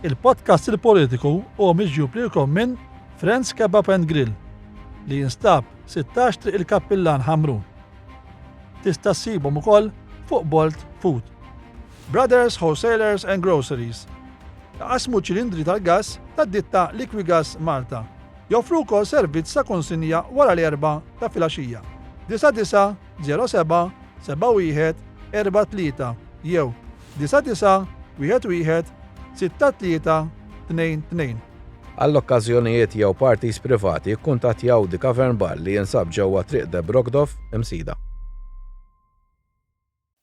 Il-podcast Il-Politiku huwa miġjub lilkom minn Friends Kebab and Grill li jinstab 16 Triq il-Kappillan Ħamrun. Tista' ssibhom ukoll fuq Bolt Food. Brothers Wholesalers and Groceries. Iqassmu ċilindri tal-gass tad-ditta Liquigas Malta. Joffru wkoll servizz ta' konsinja wara l-erbgħa ta' filgħaxija. 99 07 71 43 jew 99 11 63 22. Għall-okkażjonijiet jew parties privati kkuntattjaw The Cavern Bar li jinsab ġewwa Triq De Brogdov, Imsida.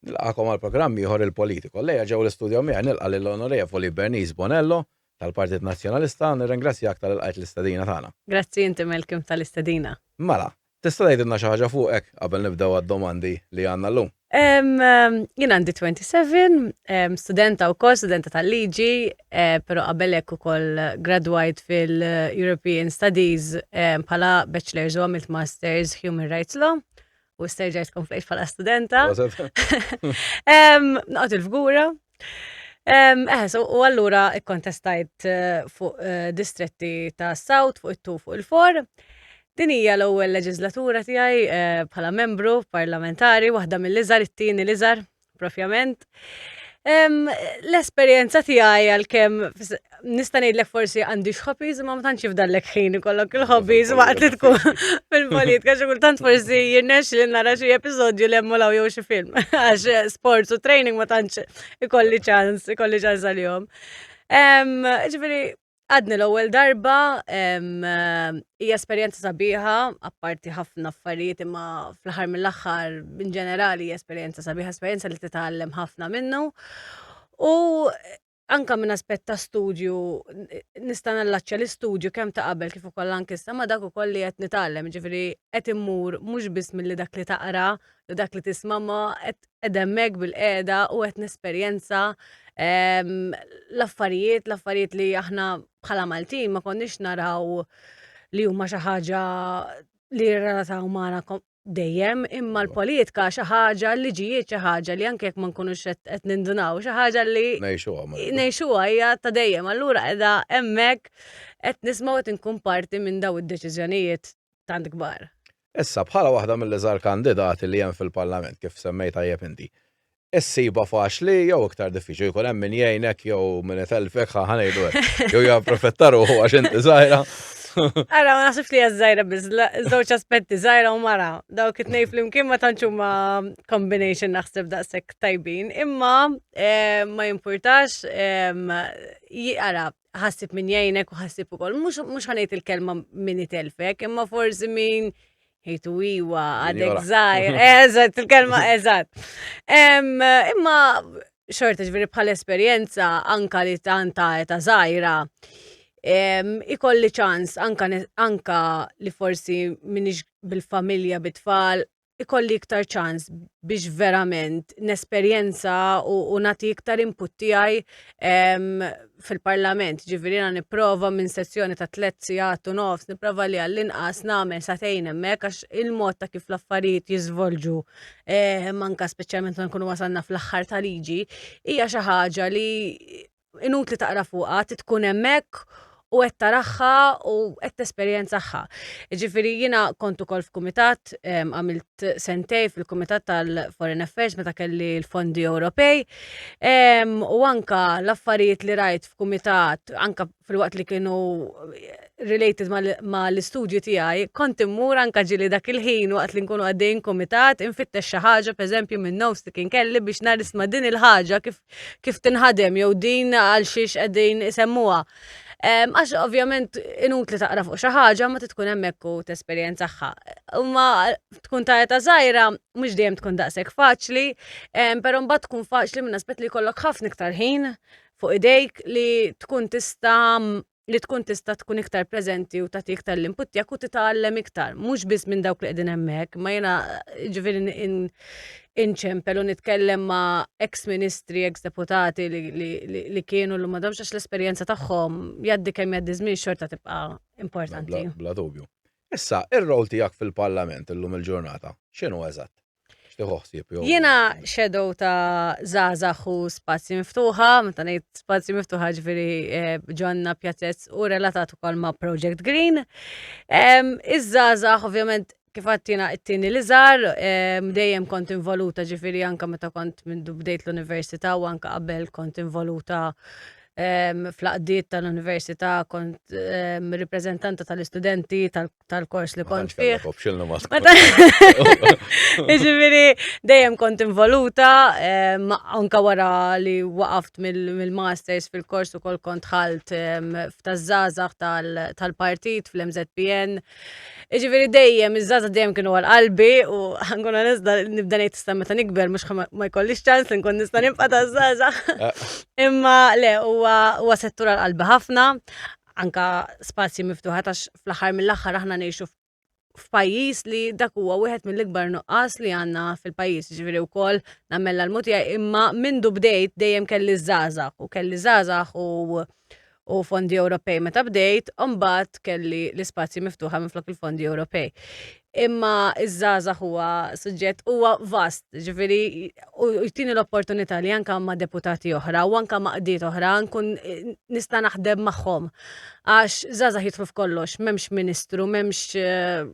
Nilqagħkom għal programm ieħor Il-Politico. Llejla ġewwa l-istudio miegħi nilqa' lill-Onorevoli Bernice Bonello tal-Partit Nazzjonalista. Nirringrazzjak talli lqajt l-istedina tagħna. Grazzi inti Malcolm tal-istedina. Mela, tista' tgħidilna xi ħaġa fuqek qabel nibdew għad-domandi li għandna llum? Jien għandi 27, studenta wkoll, studenta tal-liġi, però qabel hekk ukoll gradwajt fil-European Studies bħala Bachelor's u għamilt Masters Human Rights Law u sterġajt komplejt bħala studenta. Noqgħod il-fgura. Eh, so, u allura ikkontestajt eh, fuq eh, distretti ta' South, fuq it-tu, fuq il-for. Din hija l-ewwel leġislatura tiegħi eh, bħala membru parlamentari, waħda mill-iżgħar, it-tieni l-iżgħar, propjament. L-esperjenza tiegħi għalkemm nista' ngħidlek forsi għandi hobbies imma ma tantx jifdallek ħin ikollok il-hobbies waqt li tkun fil-politika xi kultant forsi jirnex li nara xi episodju li hemm jew xi film għax sports u training ma tantx ikolli ċans, ikolli ċans għalihom. Ġifieri Għadni l-ewwel darba, hija esperjenza sabiħa, apparti ħafna affarijiet imma fl-aħħar mill-aħħar in ġenerali hija esperjenza sabiħa, esperjenza li titgħallem ħafna minnu. U anka minn aspett ta' studju nista' nallaċċja l-istudju kemm ta' qabel kif ukoll anke issa ma' dak ukoll li qed nitgħallem, ġifieri qed immur mhux biss milli dak li taqra u dak li tisma' ma qed qed hemmhekk bil-qiegħda u qed nesperjenza ehm, l-affarijiet, l-affarijiet li aħna bħala Maltin ma konniex naraw li huma xi ħaġa li jirrelataw magħna dejjem, imma l-politika xi ħaġa, l-liġijiet xi ħaġa li anke jekk ma nkunux qed nindunaw, xi ħaġa li ngħixuha ngħixuha hija ta' dejjem. Allura qiegħda hemmhekk qed nisma' u qed inkun parti minn daw id-deċiżjonijiet tant kbar. Issa, bħala waħda mill-iżgħar kandidati li hemm fil-Parlament, kif semmejt tajjeb inti, issibha faċli jew iktar diffiċli? Jkun hemm min jgħinek jew min itellfek, ħa ngħidu hekk, jew japprofitta ruħu għax inti żgħira. Ara, ma naħsibx li hija żgħira biss, żewġ aspetti, żgħira u mara. Dawk it-tnejn flimkien ma tantx huma combination naħseb daqshekk tajbin, imma eh, ma jimpurtax, eh, ara, ħassib min jgħinek u ħassib ukoll. Mhux ħanejt il-kelma min itelfek, imma forsi min ħejtu iwa, għadek żgħir. Eżatt, il-kelma eżatt. Imma xorta ġifieri bħal esperjenza anka li tanta eta żgħira ikolli ċans anka, anka li forsi minix bil-familja bit-tfal ikolli iktar ċans biex verament nesperjenza u, u nagħti iktar input tiegħi fil-parlament. Ġifieri jiena nipprova minn sessjoni ta' tliet sigħat u nofs, nipprova li għall-inqas nagħmel sagħtejn hemmhekk għax il-mod ta' kif l-affarijiet jiżvolġu eh, manka speċjalment meta nkunu wasalna fl-aħħar ta' liġi, hija xi ħaġa li inutli taqra fuqha, trid tkun hemmhekk u qed taraha u qed tesperjenzaha. Ġifieri jiena kont ukoll f'kumitat, għamilt sentej fil-Kumitat tal-Foreign Affairs meta kelli l-fondi Ewropej u anka l-affarijiet li rajt f'kumitat anka filwaqt li kienu related ma l-istudju tiegħi, kont immur anka ġili dak il-ħin waqt li nkunu għaddejjin kumitat infittex xi ħaġa pereżempju minn notes li kien kelli biex nar isma' din il-ħaġa kif kif tinħadem jew din għal xiex qegħdin isemmuha. Għax ovvjament inutli taqra fuq xi ħaġa ma tkun hemmhekk u tesperjenzaha. Imma tkun ta' età żgħira mhux dejjem tkun daqshekk faċli, però mbagħad tkun faċli minn aspett li jkollok ħafna iktar ħin fuq idejk li tkun tista' li tkun tista' tkun iktar preżenti u tagħti iktar l-input tiegħek u titgħallem iktar, mhux biss minn dawk li qegħdin hemmhekk, ma jiena ġifieri inċempel u nitkellem ma' ex-ministri, ex-deputati li, li, li, li kienu l m'għadhomx għax l-esperjenza tagħhom jgħaddi kemm jgħaddi żmien xorta tibqa' importanti. Bla, bla dubju. Issa, ir-rol tiegħek fil-Parlament illum il-ġurnata, x'inhu eżatt? X'tieħu ħsieb jew? Jiena shadow ta' żgħażagħ u spazji miftuħa, meta ngħid spazji miftuħa ġifieri eh, ġonna pjazzezz u relatat ukoll ma' Project Green. Iż-żgħażagħ ovvjament kif għedt jiena it-tieni l-iżgħar, dejjem kont involuta ġifieri anke meta kont minn bdejt l-università u anke qabel kont involuta fl-għaqdiet tal-università, kont ripreżentanta tal-istudenti tal-kors li kont fih. Ġifieri dejjem kont involuta, anke wara li waqaft mill-masters fil-kors ukoll kont dħalt f'taż-żgħażagħ tal-partit fl-MŻPN. Ġifieri dejjem, iż-żgħażagħ dejjem kienu għal qalbi u ħa nkun onesta nibda ngħid issa meta nikber mhux ma jkollix ċans li nkun nista' nibqa' taż-żgħażagħ. Eh. Imma le huwa settur għal qalbi ħafna, anka spazji miftuħa tax fl-aħħar mill-aħħar aħna ngħixu f'pajjiż li dak huwa wieħed mill-ikbar nuqqas li għandna fil-pajjiż, ġifieri wkoll nagħmel l-almu tiegħi imma mindu bdejt dejjem kelli żgħażagħ u kelli żgħażagħ u u fondi Ewropej meta bdejt, u mbagħad kelli l-ispazji miftuħa minflok il-fondi Ewropej. Imma iż-żgħażagħ huwa suġġett huwa vast, ġifieri u jtini l-opportunità li anka ma' deputati oħra u anka ma' qdiet oħra nkun eh, nista' naħdem magħhom. Għax żgħażagħ jidħlu f'kollox, m'hemmx ministru, m'hemmx eh,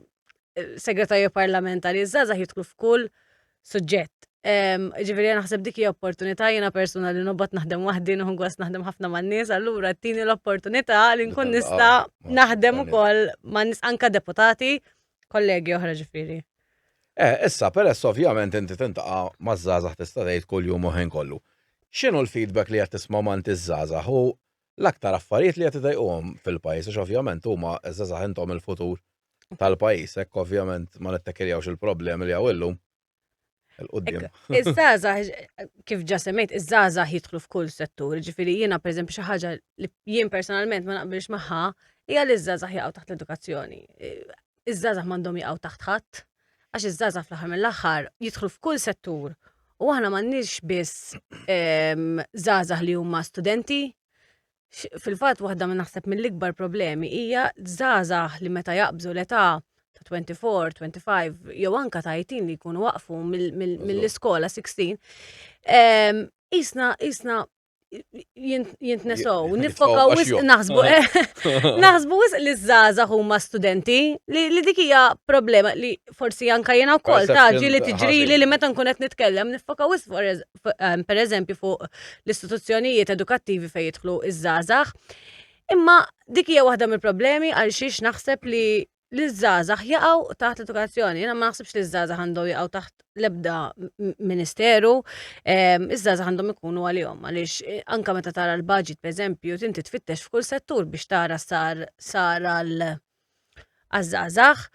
segretarju parlamentari, iż-żgħażagħ jidħlu f'kull suġġett. Ġifieri naħseb dik hija opportunità jiena persuna li nobgħod naħdem waħdi, nieħu gost naħdem ħafna man-nies, allura tini l-opportunità li nkun nista' naħdem ukoll ma' nies anka deputati, kollegi oħra ġifieri. Eh, issa, peress ovvjament inti tintaqa' maż-żgħażagħ tista' tgħid kuljum u ħin kollu. X'inhu l-feedback li qed tisma' m'għand iż-żgħażagħ u l-aktar affarijiet li qed idejquhom fil-pajjiż għax ovvjament huma ż-żgħażagħ intom il-futur tal-pajjiż, hekk ovvjament ma nittekiljawx il-problemi li hawn illum il-qudiem. Iż-żgħażagħ, kif ġa semmejt, iż-żgħażagħ jidħlu f'kull settur, ġifieri jiena pereżempju xi ħaġa li jien personalment ma naqbilx magħha hija li ż-żgħażagħ jaqgħu taħt l-edukazzjoni. Iż-żgħażagħ m'għandhom jaqgħu taħt ħadd, għax iż-żgħażagħ fl-aħħar mill-aħħar jidħlu f'kull settur u aħna m'għandniex biss ehm, żgħażagħ li huma studenti, Fil-fatt waħda minn naħseb mill-ikbar problemi hija żgħażagħ li meta jaqbżu l-età ta' 24, 25, jew anka ta' 18 li jkunu waqfu mill-iskola 16, ehm, isna isna jintnesow, nifokaw wisq naħsbu, eh, naħsbu wisq li żgħażagħ huma studenti li dik hija problema li forsi anka jiena wkoll taġi li tiġrili li meta nkun qed nitkellem nifokaw wisq ehm, per eżempju fuq l-istituzzjonijiet edukattivi fejn jidħlu iż-żgħażagħ. Imma dik hija waħda mill-problemi għal xiex naħseb li l-żgħażagħ jaqgħu taħt l-edukazzjoni. Jiena ma naħsibx li ż-żgħażagħ għandhom jaqgħu taħt l-ebda ministeru, ehm, iż-żgħażagħ għandhom ikunu għalihom għaliex eh, anka meta tara l-budget pereżempju tinti tfittex f'kull settur biex tara sar sar għal għaż-żgħażagħ.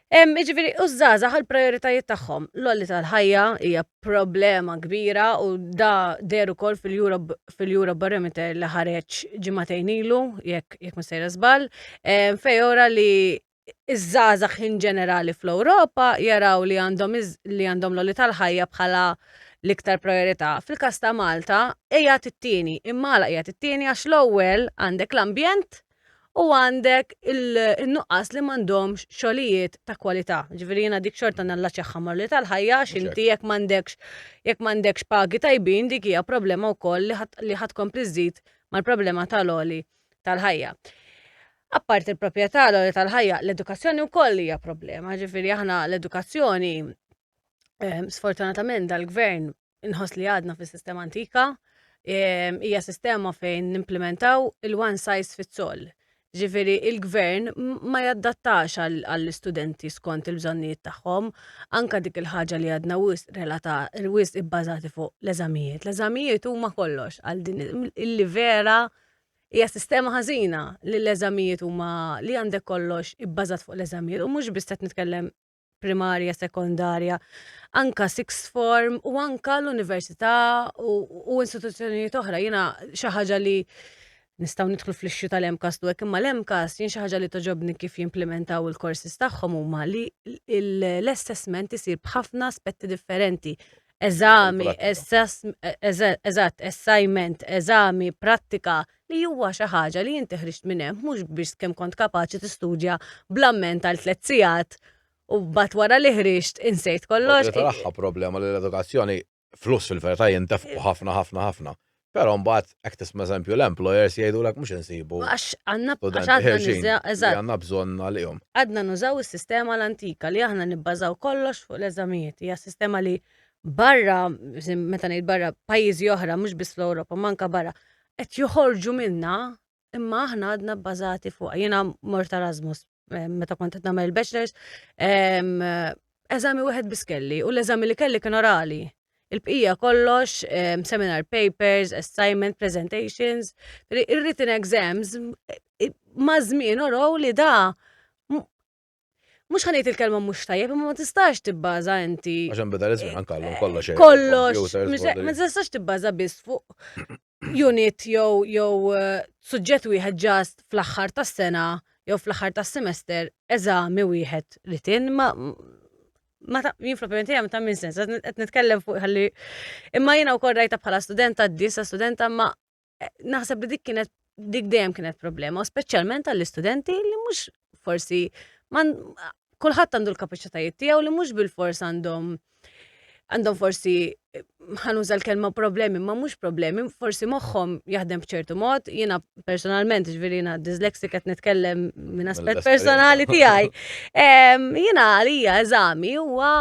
Jiġifieri, u ż-żgħażagħ għall-prijoritajiet tagħhom. L-għoli tal-ħajja hija problema kbira u da deher ukoll fil-Eurobarometer li ħareġ ġimagħtejn ilu, jekk jekk mhux sejra żball, fejn ora li iż-żgħażagħ in ġenerali fl-Ewropa jaraw li għandhom li għandhom l-għoli tal-ħajja bħala l-iktar priorità. Fil-każ ta' Malta, qiegħed it-tieni, imma għala qiegħed it-tieni għax l-ewwel għandek l-ambjent u għandek il-nuqqas li m'għandhomx xogħlijiet ta' kwalità. Ġifieri jiena dik xorta nallaċjaha mal-li tal-ħajja għax inti jekk m'għandekx jekk m'għandekx pagi tajbin dik hija problema wkoll li ħa tkompli żżid mal-problema tal-għoli tal-ħajja. Apparti l-proprjetà l-għoli tal-ħajja, l-edukazzjoni wkoll hija problema, ġifieri aħna l-edukazzjoni eh, sfortunatament dal-gvern inħoss li għadna fis-sistema antika, ehm, hija sistema fejn nimplementaw il-one size fits all. Ġifieri il-gvern ma jaddattax għall-istudenti skont il-bżonnijiet tagħhom, anka dik il-ħaġa li għadna wisq relata wisq ibbażati fuq l-eżamijiet. L-eżamijiet huma kollox għal din illi vera hija sistema ħażina li l-eżamijiet huma li għandek kollox ibbażat fuq l-eżamijiet u mhux biss qed nitkellem primarja, sekondarja, anka sixth form u anka l-università u, u istituzzjonijiet oħra. Jiena xi ħaġa li nistgħu nidħlu fl-issue tal-MCAST u hekk imma l-MCAST jien xi ħaġa li toġobni kif jimplementaw il-courses tagħhom huma li l-assessment isir b'ħafna aspetti differenti. Eżami, eżatt, assignment, eżami, prattika, li huwa xi ħaġa li inti ħriġt minn hemm mhux biex kemm kont kapaċi tistudja bl-amment għal tliet sigħat. U bat wara li ħriġt insejt kollox. Taraħħa problema li l-edukazzjoni flus fil-verità jintefqu ħafna ħafna ħafna. Però mbagħad hekk tisma' eżempju l-employers jgħidulek mhux insibu. Għax għandna eżatt. Għandna bżonn għalihom. Għadna nużaw is-sistema l-antika li aħna nibbażaw kollox fuq l-eżamijiet. Hija sistema li barra, meta ngħid barra pajjiżi oħra mhux biss fl-Ewropa, manka barra, qed joħorġu minna imma aħna għadna bbażati fuq. Jiena mort Erasmus eh, meta kont qed nagħmel il-bachelors, eżami wieħed biss kelli u l-eżami li kelli kien orali. Il-bqija kollox, seminar papers, assignment, presentations, ir-written exams, eh, ma' żmien orow li da mhux ħanejt il-kelma mhux tajjeb, imma ma tistax tibbaża inti. Għax hemm beda l-iżmien anke llum kollox. Kollox, ma tistax tibbaża biss fuq unit jew jew eh, suġġett wieħed ġast fl-aħħar tas-sena jew fl-aħħar tas-semester eżami wieħed written ma ma ta' jien fl-opinjoni tiegħi ma ta' min sens, qed nitkellem fuq ħalli imma jiena wkoll rajta bħala studenta d-disa studenta ma eh, naħseb li dik kienet dik dejjem kienet problema, u speċjalment għall-istudenti li mhux forsi man kulħadd għandu l-kapaċitajiet tiegħu li mhux bil-fors għandhom għandhom forsi ħanuża l-kelma problemi, ma mhux problemi, forsi moħħhom jaħdem b'ċertu mod, jiena personalment, ġifieri jiena dyslexic qed nitkellem minn aspett personali tiegħi. Jiena għalija eżami huwa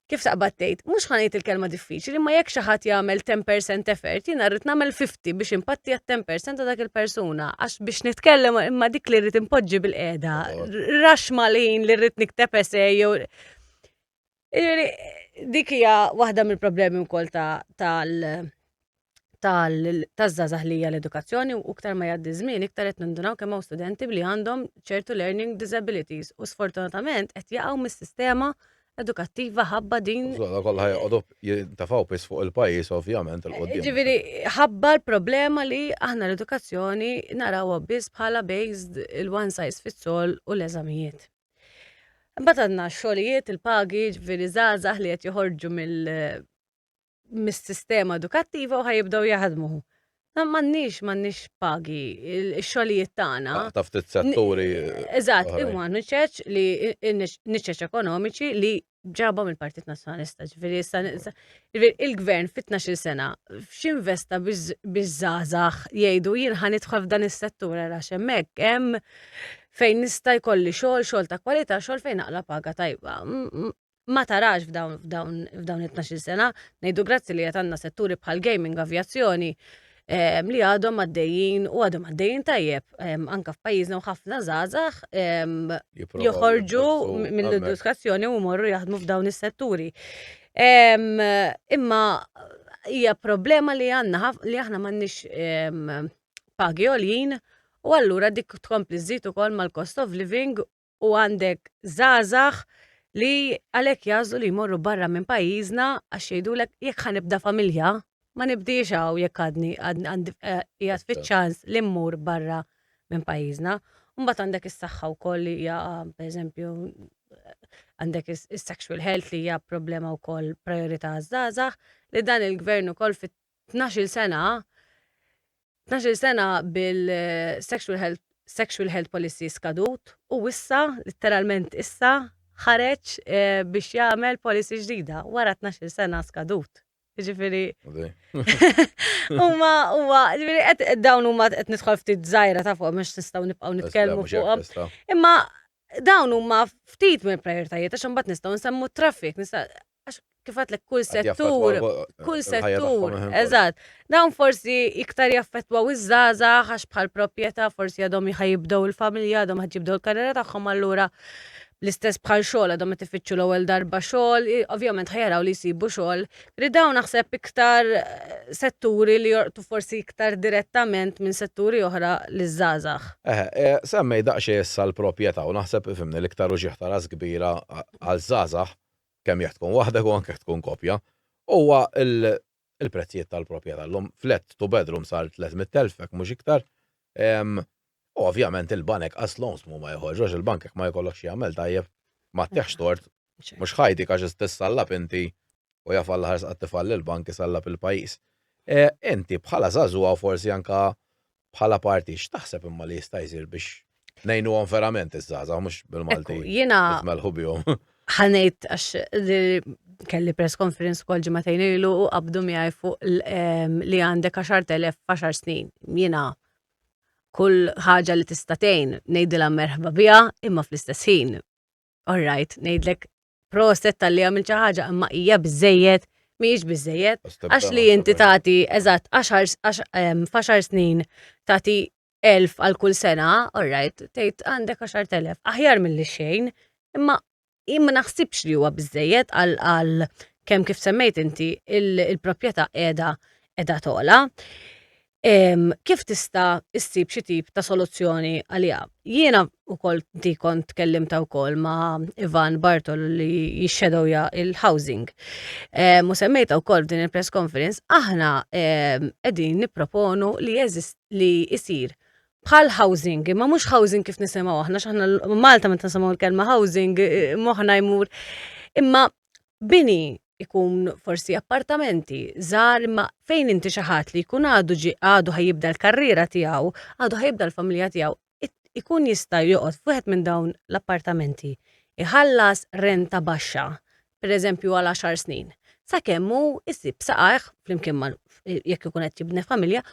kif taqbad tgħid, mhux ħa ngħid il-kelma diffiċli, imma jekk xi ħadd jagħmel 10% effort, jiena rrid nagħmel 50 biex impatti għat-10% ta' dak il-persuna, għax biex nitkellem imma dik li rrid impoġġi bil-qiegħda, rax mal-ħin li rrid nikteb essay jew Dik hija waħda mill-problemi wkoll tal taż-żgħażagħ li hija l-edukazzjoni u iktar ma jgħaddi żmien iktar qed nindunaw kemm hawn studenti li għandhom ċertu learning disabilities u sfortunatament qed jaqgħu mis-sistema edukattiva ħabba din. Żgħażagħ kollha joqogħdu jintafgħu piż fuq il-pajjiż ovvjament 'il quddiem. Ġifieri ħabba l-problema li aħna l-edukazzjoni narawha biss bħala based il-one size fits all u l-eżamijiet. Imbagħad għandna x-xogħlijiet, il-pagi, ġifieri żgħażagħ li qed joħorġu mill mis-sistema edukattiva u ħajibdew jaħdmu. M'għandniex m'għandniex pagi, ix-xogħlijiet tagħna. Ta' ftit setturi. Eżatt, imma niċeċ li niċeċ ekonomiċi li ġabhom il-Partit Nazzjonalista, ġifieri issa il-gvern fit 12 sena x'investa biex żgħażagħ jgħidu jien ħa nidħol f'dan is-settur għax hemmhekk hemm fejn nista' jkolli xogħol, xogħol ta' kwalità, xogħol fejn naqla paga tajba ma tarax f'dawn f'dawn f'dawn it-12 sena, ngħidu grazzi li qed għandna setturi bħal gaming, avjazzjoni, ehm, li għadhom għaddejjin u għadhom għaddejjin tajjeb ehm, anka f'pajjiżna u ħafna żgħażagħ ehm, joħorġu mill-edukazzjoni u morru jaħdmu f'dawn is-setturi. Imma hija problema li għandna li aħna m'għandniex pagi għoljin u allura dik tkompli żżid ukoll mal-cost of living u għandek żgħażagħ li għalhekk jagħżlu li jmorru barra minn pajjiżna għax jgħidulek jekk ħa nibda familja ma nibdiex hawn jekk għadni għandi eh, qiegħed fiċ-ċans li mmur barra minn pajjiżna. Mbagħad għandek is-saħħa wkoll li hija pereżempju għandek is-sexual health li hija problema wkoll priorità għaż-żgħażagħ li dan il-gvern ukoll fit 12-il sena 12-il sena bil-sexual health sexual health policy skadut u issa, literalment issa, ħareġ eh, biex jagħmel policy ġdida wara 12-il sena skadut. Ġifieri. Huma huma ġifieri qed dawn huma qed nidħol ftit żgħira ta' fuq mhux nistgħu nibqgħu nitkellmu fuqhom. Imma dawn huma ftit mill-prijoritajiet għax imbagħad nistgħu nsemmu t-traffic, nista' għax kif għatlek kull settur, kull settur, eżatt. Dawn forsi iktar jaffettwaw iż-żgħażagħ għax bħal proprjetà forsi għadhom jibdew il-familja, għadhom ħad jibdew il-karriera tagħhom allura l-istess bħal xogħol għadhom qed ifittxu l-ewwel darba xogħol, ovvjament ħajaraw li jsibu xogħol. Li dawn naħseb iktar eh, setturi li jorqtu forsi iktar direttament minn setturi oħra li żgħażagħ. Eh, eh, semmej daqsxejn issa l-proprjetà u naħseb ifhimni l-iktar uġigħ ta' ras kbira għal żgħażagħ kemm jekk tkun waħdek u anke jekk tkun koppja, huwa l-prezzijiet tal-proprjetà. Llum flat two bedroom sar 300,000 jekk mhux iktar. U ovvjament il-banek qas loans m'huma joħorġu għax il-bank jekk ma jkollokx x'jagħmel tajjeb ma ttihx tort. Mhux ħajtik għax tissallab inti u jaf Alla ħares qatt tifalli l-bank isallab il-pajjiż. Inti bħala żagħżugħa u forsi anke bħala parti x'taħseb imma li jista' jsir biex. Ngħinuhom verament iż-żgħażagħ mhux bil-Malti. Jiena Nitmelħu bihom. Ħa ngħid għax kelli press conference kol ġimagħtejn ilu u qabdu miegħi fuq li għandek 10,000 f'għaxar snin. Jiena kull ħaġa li tista' tgħin ngħidilha merħba biha imma fl-istess ħin. All right, ngħidlek proset talli għamilt xi ħaġa imma hija biżejjed mhijiex biżejjed. Għax li inti tagħti eżatt f'għaxar snin tagħti 1000 għal kull sena, all right, tgħid għandek 10,000, aħjar milli xejn, imma jien ma naħsibx li huwa biżejjed għal kemm kif semmejt inti il-proprjetà qiegħda qiegħda togħla. Kif tista' issib xi tip ta' soluzzjoni għaliha? Jiena wkoll di kont tkellimta wkoll ma' Ivan Bartolo li jixxedowja il-housing. U semmejta wkoll f'din il-press conference, aħna qegħdin nipproponu li jeżist li jsir bħal housing, imma mhux housing kif nisimgħu aħna, x'aħna Malta meta nisimgħu l-kelma housing eh, moħħna jmur. Imma bini ikun forsi appartamenti żgħar imma fejn inti xi ħadd li jkun għadu ġi għadu ħajibda l-karriera tiegħu, għadu ħajibda l-familja tiegħu, ikun jista' joqgħod f'wieħed minn dawn l-appartamenti, iħallas renta baxxa, pereżempju għal għaxar snin, sakemm hu jsib saqajh flimkien ma' jekk ikun qed jibni familja,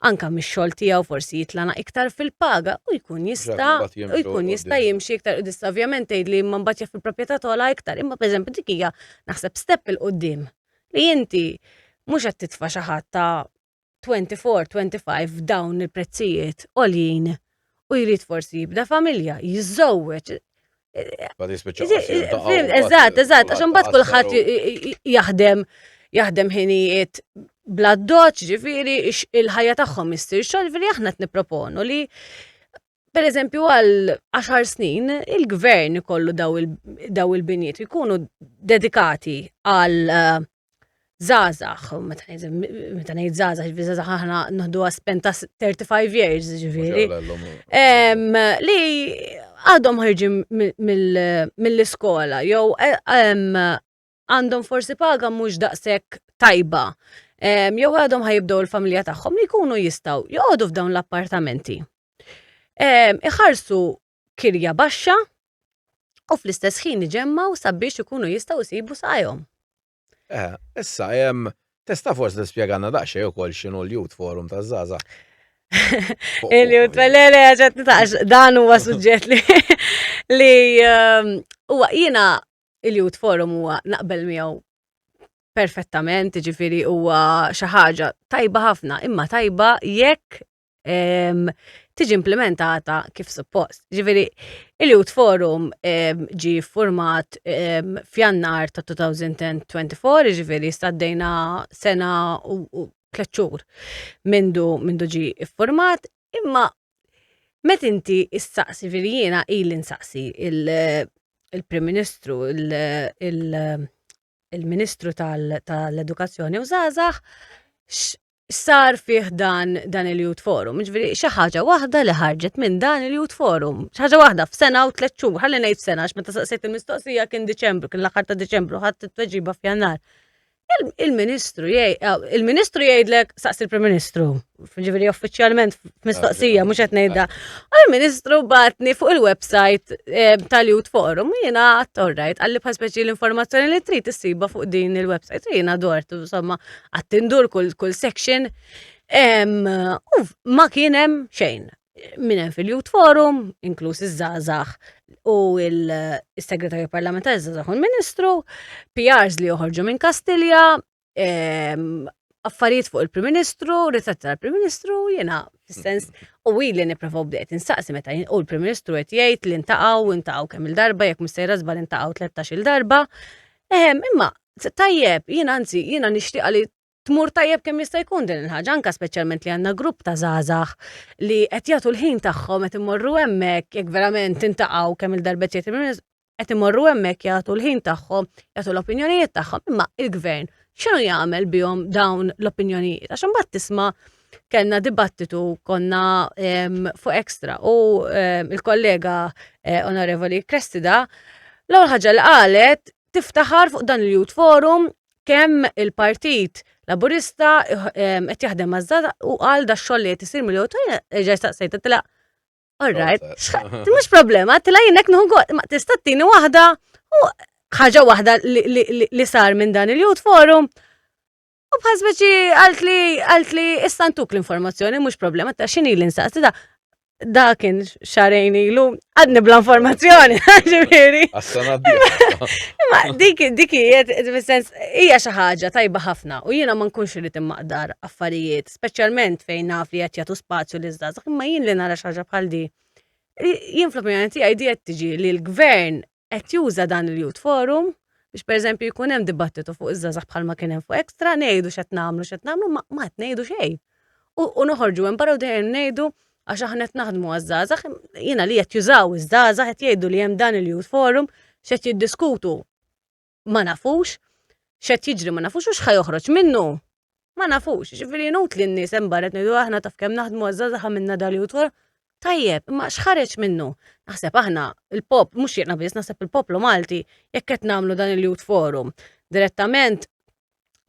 anka mix-xogħol tiegħu forsi jitlana iktar fil-paga u jkun jista' u jkun jista' jimxi iktar u tista' ovvjament tgħid li imma mbagħad jaf il-proprjetà togħla iktar, imma pereżempju dik hija naħseb step 'il quddiem li inti mhux qed titfa' xi ħadd ta' 24, 25 f'dawn il-prezzijiet għoljin u jrid forsi jibda familja, jiżżewweġ. Eżatt, eżatt, għax imbagħad kulħadd jaħdem jaħdem ħinijiet bla doċ, ġifieri il-ħajja tagħhom issir xogħol, ġifieri aħna qed nipproponu li per eżempju għal 10 snin il-gvern ikollu daw il-binjiet ikunu dedikati għal eh, żgħażagħ, meta ngħid żgħażagħ, ġifieri żgħażagħ aħna noħduha spend ta' 35 years, ġifieri. Li għadhom ħarġin mill-iskola jew eh, għandhom forsi paga mhux daqshekk tajba. Jew għadhom ħajibdew il-familja tagħhom li jkunu jistgħu joqogħdu f'dawn l-appartamenti. Iħarsu kirja baxxa u fl-istess ħin iġemmgħu sabiex ikunu jistgħu jsibu saqajhom. Eh, issa hemm tista' forsi tispjegana daqsxejn ukoll x'inhu l-Youth Forum taż-żgħażagħ. Il-Youth le le għax nitaqx dan huwa suġġett li li ehm, huwa jiena il-Youth Forum huwa naqbel miegħu perfettament, ġifieri huwa xi ħaġa tajba ħafna, imma tajba jekk tiġi implementata kif suppost. Ġifieri, il-Youth Forum ġi format f'Jannar ta' 2024, ġifieri staddejna sena u tliet xhur mindu mindu ġi format, imma met inti issaqsi ġifieri jiena ili nsaqsi il-Prim Ministru, il-Ministru tal-Edukazzjoni u Żgħażagħ sar fih dan dan il-Youth Forum. Ġifieri xi ħaġa waħda li ħarġet minn dan il-Youth Forum. Xi ħaġa waħda f'sena u tliet xhur, ħalli ngħid sena għax meta saqsejt il-mistoqsija kien Diċembru, kien l-aħħar ta' Diċembru, ħadd it-tweġiba f'Jannar. Il-Ministru il-Ministru jgħidlek saqsi il-Prim Ministru, ġifieri uffiċjalment f'mistoqsija mhux qed ngħidha. Il-Ministru batni fuq il-website eh, tal-Youth Forum, jiena għadt alright, qalli bħal speċi l-informazzjoni li trid issiba fuq din il-website, jiena dort, insomma, għadt indur kull, kull section, u ma kien hemm xejn. Min hemm fil-Youth Forum, inkluż iż-żgħażagħ u il-segretarju parlamentari żgħażagħ u l-ministru, PRs li joħorġu minn Kastilja, affarijiet fuq il-Prim Ministru, ritratti tal-Prim Ministru, jiena fis-sens u ili nipprova bdejt insaqsi meta u l-Prim Ministru qed jgħid li ntaqgħu ntaqgħu kemm il-darba jekk mistejra żball intaqgħu 13-il darba. Imma tajjeb, jiena anzi, jiena nixtieqa li tmur tajjeb kemm jista' jkun din il-ħaġa, anka speċjalment li għandna grupp ta' żgħażagħ li qed jagħtu l-ħin tagħhom qed imorru hemmhekk jekk verament intaqgħu kemm il-darba qed qed imorru hemmhekk jagħtu l-ħin tagħhom, jagħtu l-opinjonijiet tagħhom, imma il-gvern x'inhu jagħmel bihom dawn l-opinjonijiet? Għax imbagħad tisma' kellna dibattitu konna fuq extra u il-kollega eh, onorevoli Cressida l-ewwel ħaġa li qalet tiftaħar fuq dan il-Youth Forum kemm il-Partit Laburista qed jaħdem maż u qal da xogħol li qed isir mill-Youth ġej staqsejt tela. All right, mhux problema, tila jinek nħu ma tista' tini waħda u ħaġa waħda li sar minn dan il-Youth Forum. U bħal speċi għalt li għalt li issa ntuk l-informazzjoni mhux problema ta' x'inhi l-insaqsi da da kien xarejn ilu għadni bla informazzjoni, ġifieri. Ma dik dik fis-sens hija xi ħaġa tajba ħafna u jiena ma nkunx irid immaqdar affarijiet, speċjalment fejn naf li qed jagħtu spazju li żgħażagħ, imma jien li nara xi ħaġa bħal di. Jien fl-opinjoni tiegħi di qed tiġi li l-gvern qed juża dan il-Youth Forum biex pereżempju jkun hemm dibattitu fuq iż-żgħażagħ bħalma kien hemm fuq Extra, ngħidu x'qed nagħmlu x'qed nagħmlu ma ma qed ngħidu xejn. U noħorġu hemm barra u dejjem ngħidu għax aħna qed naħdmu għaż-żgħażagħ, jiena li qed jużaw iż-żgħażagħ qed jgħidu li hemm dan il-Youth Forum x'qed jiddiskutu ma nafux, x'qed jiġri ma nafux u x'ħa joħroġ minnu. Ma nafux, ġifieri inutli n-nies hemm barra qed ngħidu aħna taf kemm naħdmu għaż-żgħażagħ għamilna dal-Youth Forum. Tajjeb, imma x'ħareġ minnu? Naħseb aħna il-pop, mhux jiena biss, naħseb il-poplu Malti jekk qed nagħmlu dan il-Youth Forum direttament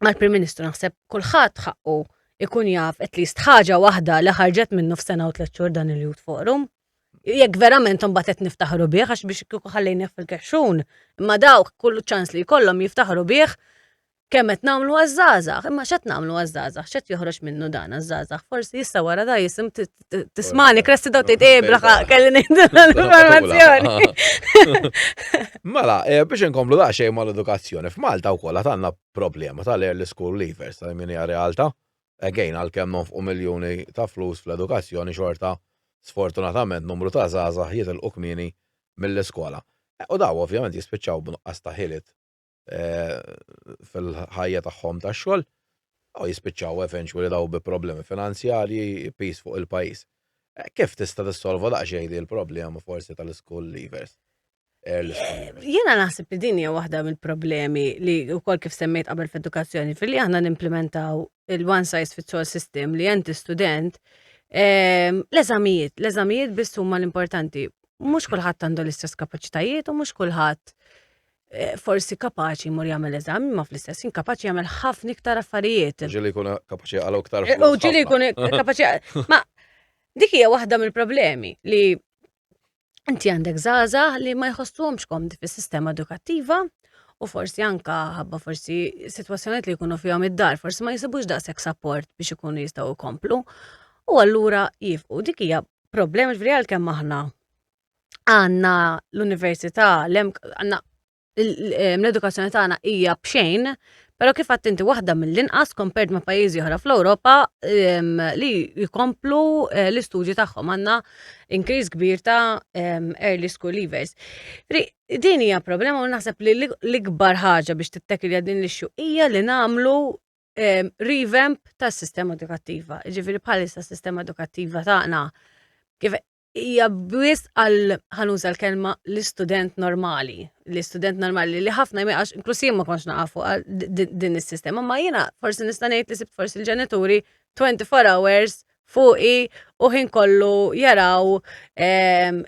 mal-Prim Ministru naħseb kulħadd ħaqqu ikun jaf at least ħaġa waħda li ħarġet minnu f'sena u tliet xhur dan il-Youth Forum. Jekk verament imbagħad qed niftaħru bih għax biex kieku ħallejnieh fil-kexxun, imma dawk kull ċans li jkollhom jiftaħru bih kemm qed nagħmlu għaż-żgħażagħ, imma x'qed nagħmlu għaż-żgħażagħ, x'qed joħroġ minnu dan għaż-żgħażagħ. Forsi issa wara da jisim tismani kresti daw tgħid eh blaħa kelli ngħidu l-informazzjoni. Mela, eh, biex inkomplu daqsxejn mal-edukazzjoni, f'Malta wkoll għad għandna problema tal-early school leavers, ta' min hija realtà. Again, għalkemm nonfqu miljuni ta' flus fl-edukazzjoni xorta sfortunatament numru ta' żgħażagħ jitilqu kmieni mill-iskola. Eh, u daw ovvjament jispiċċaw b'nuqqas ta' ħiliet eh, fil-ħajja tagħhom tax-xogħol u jispiċċaw eventually daw bi problemi finanzjarji, piż fuq il-pajjiż. Eh, kif tista' tissolva daqsxejn di l-problema forsi tal-school leavers? Jiena naħseb li din hija waħda mill-problemi li wkoll kif semmejt qabel f'edukazzjoni fil-li aħna nimplementaw il-one size fits all system li inti student ehm, l-eżamijiet, l-eżamijiet biss huma l-importanti. Mhux kulħadd għandu l-istess kapaċitajiet u mhux kulħadd eh, forsi kapaċi jmur jagħmel eżami ma fl-istess ħin kapaċi jagħmel ħafna iktar affarijiet. Ġieli jkun kapaċi jaqalgħu iktar. Eh, u ġieli jkun kapaċi Ma dik hija waħda mill-problemi li Inti għandek żgħażagħ li ma jħossuhomx komdi fis-sistema edukattiva u forsi anka ħabba forsi sitwazzjonijiet li jkunu fihom id-dar, forsi ma jisibux daqshekk support biex ikunu jistgħu jkomplu. U allura jifqu dik hija problema ġifieri għalkemm aħna għandna l-università, għandna l-edukazzjoni tagħna hija b'xejn, però kif għadt inti waħda mill-inqas compared ma' pajjiżi oħra fl-Ewropa li jkomplu eh, l-istudji tagħhom għandna increase kbir ta' early school leavers. Din hija problema u naħseb li l-ikbar ħaġa biex tittekilja din l-issue hija li nagħmlu revamp tas-sistema edukattiva. Ġifieri bħalissa s-sistema edukattiva tagħna kif hija biss għal ħanuża l-kelma l-istudent normali. L-istudent normali li ħafna għax inkluż jien ma kontx nafu din is-sistema, ma jiena forsi nista' ngħid li sibt forsi l-ġenituri 24 hours fuqi u ħin kollu jaraw ehm,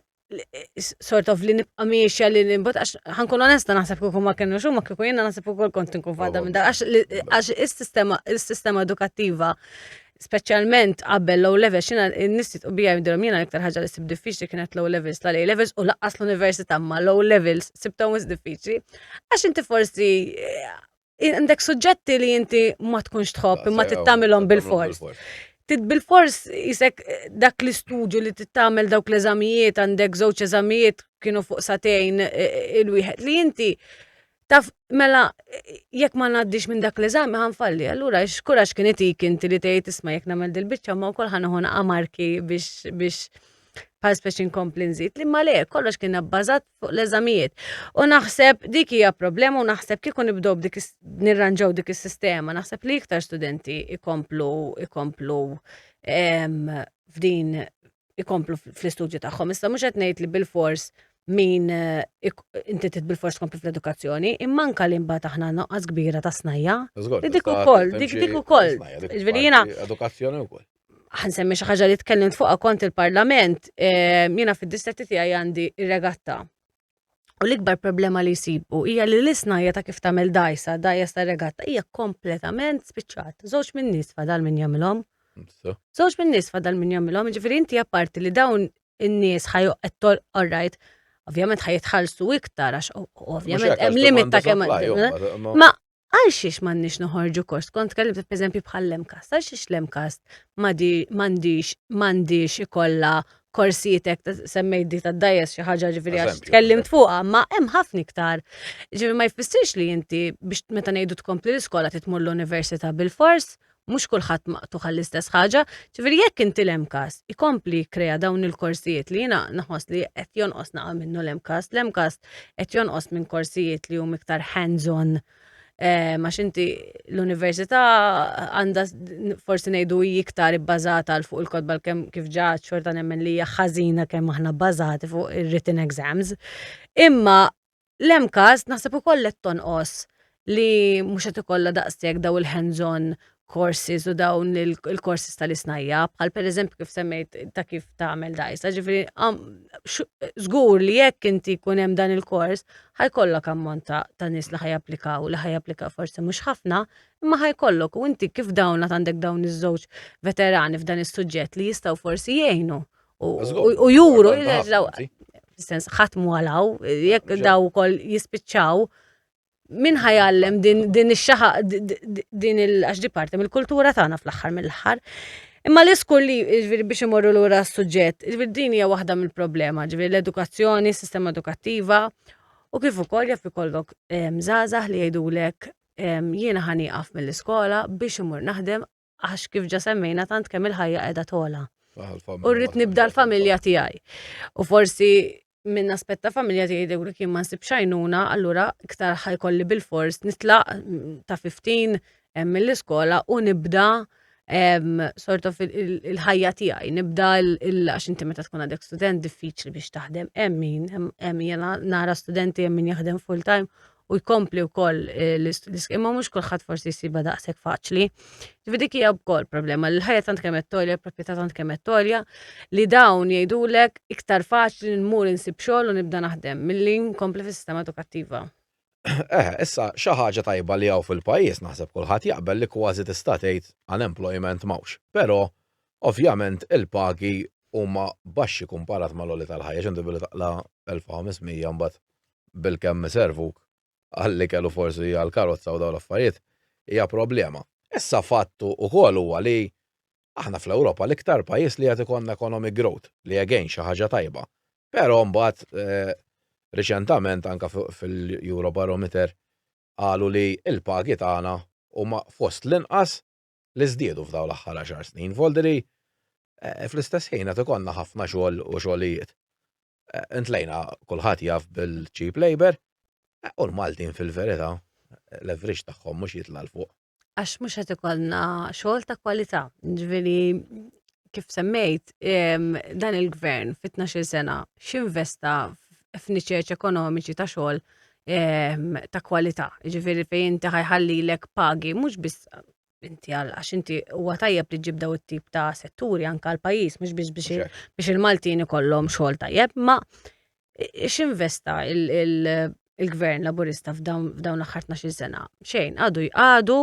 sort of li nibqa' miexja li nimbot għax ħankun onesta naħseb kieku ma kienu xuma kieku jiena naħseb ukoll kont inkun fadda minn dak għax is-sistema is-sistema edukattiva speċjalment qabel low levels, xina n-nies jitqu bija jidhom jiena l-iktar ħaġa li sib diffiċli kienet low levels tal A levels u laqqas l-università ma low levels sibthom wis diffiċli. Għax inti forsi eh, għandek suġġetti li inti ma tkunx tħobb imma tittamilhom bil-fors. Tit bil-fors jisek eh, dak l-istudju li tittamel dawk l-eżamijiet għandek żewġ eżamijiet kienu fuq satejn eh, il-wieħed li inti Taf, mela, jekk ma ngħaddix minn dak l-eżami ħanfalli, allura x'kuraġġ kien itik inti li tgħid isma' jekk nagħmel dil-biċċa ma wkoll ħa nieħu naqa' marki biex biex bħal speċi nkompli nżid li ma le, kollox kien abbażat fuq l-eżamijiet. U naħseb dik hija problema u naħseb kieku nibdew b'dik nirranġaw dik is-sistema, naħseb li iktar studenti ikomplu ikomplu f'din ikomplu fl-istudju tagħhom. Issa mhux qed ngħid li bil-fors min eh, inti trid bil-fors tkompli fl-edukazzjoni, imma anka li mbagħad aħna noqqas kbira ta' snajja. Dik ukoll, dik dik ukoll. Ġifieri jiena edukazzjoni wkoll. Ħansemmi xi ħaġa li tkellimt fuqha kont il-Parlament, eh, jiena fid-distretti tiegħi għandi ir-regatta. U l-ikbar problema li jsibu hija li l-isnajja ta' kif tagħmel dajsa, dajja ta' regatta, hija kompletament spiċċat. Żewġ minn nies fadal min jagħmilhom. Żewġ minn nies fadal min jagħmilhom, ġifieri inti apparti li dawn in-nies ħa all right, ovvjament ħa jitħallsu iktar għax ovvjament hemm limit ta' kemm. Ma għal xiex m'għandniex noħorġu kors, kont tkellimt pereżempju bħal l-MCAST, għal xiex l-MCAST m'għandix m'għandix ikollha korsijiet hekk semmejt di tad-dajes xi ħaġa ġifieri għax tkellimt fuqha, ma hemm ħafna iktar. Ġifieri ma jfissirx li inti biex meta ngħidu tkompli l-iskola titmur l-università bilfors, mhux kulħadd maqtugħ għall-istess ħaġa, ġifieri jekk inti l-MCAST ikompli jikkrea dawn il-korsijiet li jiena naħoss li qed jonqos naqa' minnu l-MCAST, l-MCAST qed jonqos minn korsijiet li huma iktar hands-on eh, għax inti l-università għandha forsi ngħidu hi iktar ibbażata għal fuq il-kotba kemm kif ġa xorta nemmen li hija ħażina kemm aħna bbażati fuq ir-written exams. Imma L-MCAST naħseb ukoll qed tonqos li mhux qed ikollha daqshekk daw il-hands-on courses u dawn il-courses tal-isnajja, bħal pereżempju kif semmejt ta' kif tagħmel dajsa, ġifieri żgur li jekk inti jkun hemm dan il-kors, ħajkollok ammont ta' nies li ħajapplikaw, li ħajapplikaw forsi mhux ħafna, imma ħajkollok u inti kif dawn għandek dawn iż-żewġ veterani f'dan is-suġġett li jistgħu forsi jgħinu u juru, sens ħadd mu għalaw, jekk daw ukoll jispiċċaw, min ħajallem din, din ix-xaħa din il għax di parti mill-kultura tagħna fl-aħħar mill-aħħar. Imma l-iskur li ġifieri biex imorru lura s-suġġett, ġifieri din hija waħda mill-problema, ġifieri l-edukazzjoni, s-sistema edukattiva, u kif ukoll jaf ikollok żgħażagħ li jgħidulek jiena ħa nieqaf mill-iskola biex imur naħdem għax kif ġa semmejna tant kemm il-ħajja qiegħda togħla. U rrid nibda l-familja tiegħi. U forsi minn aspett ta' familja tiegħi jgħidulek jien ma nsibx għajnuna, allura iktar ħajkolli bil-fors nitlaq ta' 15 mill-iskola u nibda sort of il-ħajja tiegħi, nibda għax inti meta tkun għadek student diffiċli biex taħdem, hemm min, hemm jiena nara studenti hemm min jaħdem full time u jkompli wkoll eh, l-iskema mhux kulħadd forsi jsibha daqshekk faċli. Ġifieri dik hija wkoll problema li l-ħajja tant kemm qed tolja, proprjetà tant kemm qed tolja, li dawn jgħidulek iktar faċli nmur insib xogħol u nibda naħdem milli nkompli fis-sistema edukattiva. Eh, issa xi ħaġa tajba li hawn fil-pajjiż naħseb kulħadd jaqbel li kważi tista' tgħid unemployment m'hawnx. Però ovvjament il-pagi huma baxxi kumparat mal-għoli tal-ħajja, x'inti billi taqla' 1500 mbagħad bilkemm iservuk għall-ikel u forsi għall-karozza u dawn l-affarijiet hija problema. Issa fattu ukoll huwa li aħna fl-Ewropa l-iktar pajjiż li qed ikollna economic growth, li again xi ħaġa tajba. Però mbagħad eh, riċentament anka fil-Eurobarometer qalu li l-pagi tagħna huma fost l-inqas li żdiedu f'dawn l-aħħar għaxar snin. Voldiri eh, fl-istess ħin qed ikollna ħafna xogħol u xogħlijiet. Eh, intlejna kulħadd jaf bil-cheap labor eh, u l-Maltin fil-verità l-average tagħhom mhux jitla' l fuq. Għax mhux qed ikollna xogħol ta' kwalità. Ġifieri kif semmejt, dan il-gvern fit-12 sena x'investa f'niċeċ ekonomiċi ta' xogħol ta' kwalità. Ġifieri fejn inti ħajħallilek pagi mhux biss inti għal għax inti huwa tajjeb li ġib daw it-tip ta' setturi anke għal pajjiż mhux biex biex il-Maltin ikollhom xogħol tajjeb, ma x'investa il-gvern laburista f'dawn l-aħħar 12 sena? Xejn, għadu għadu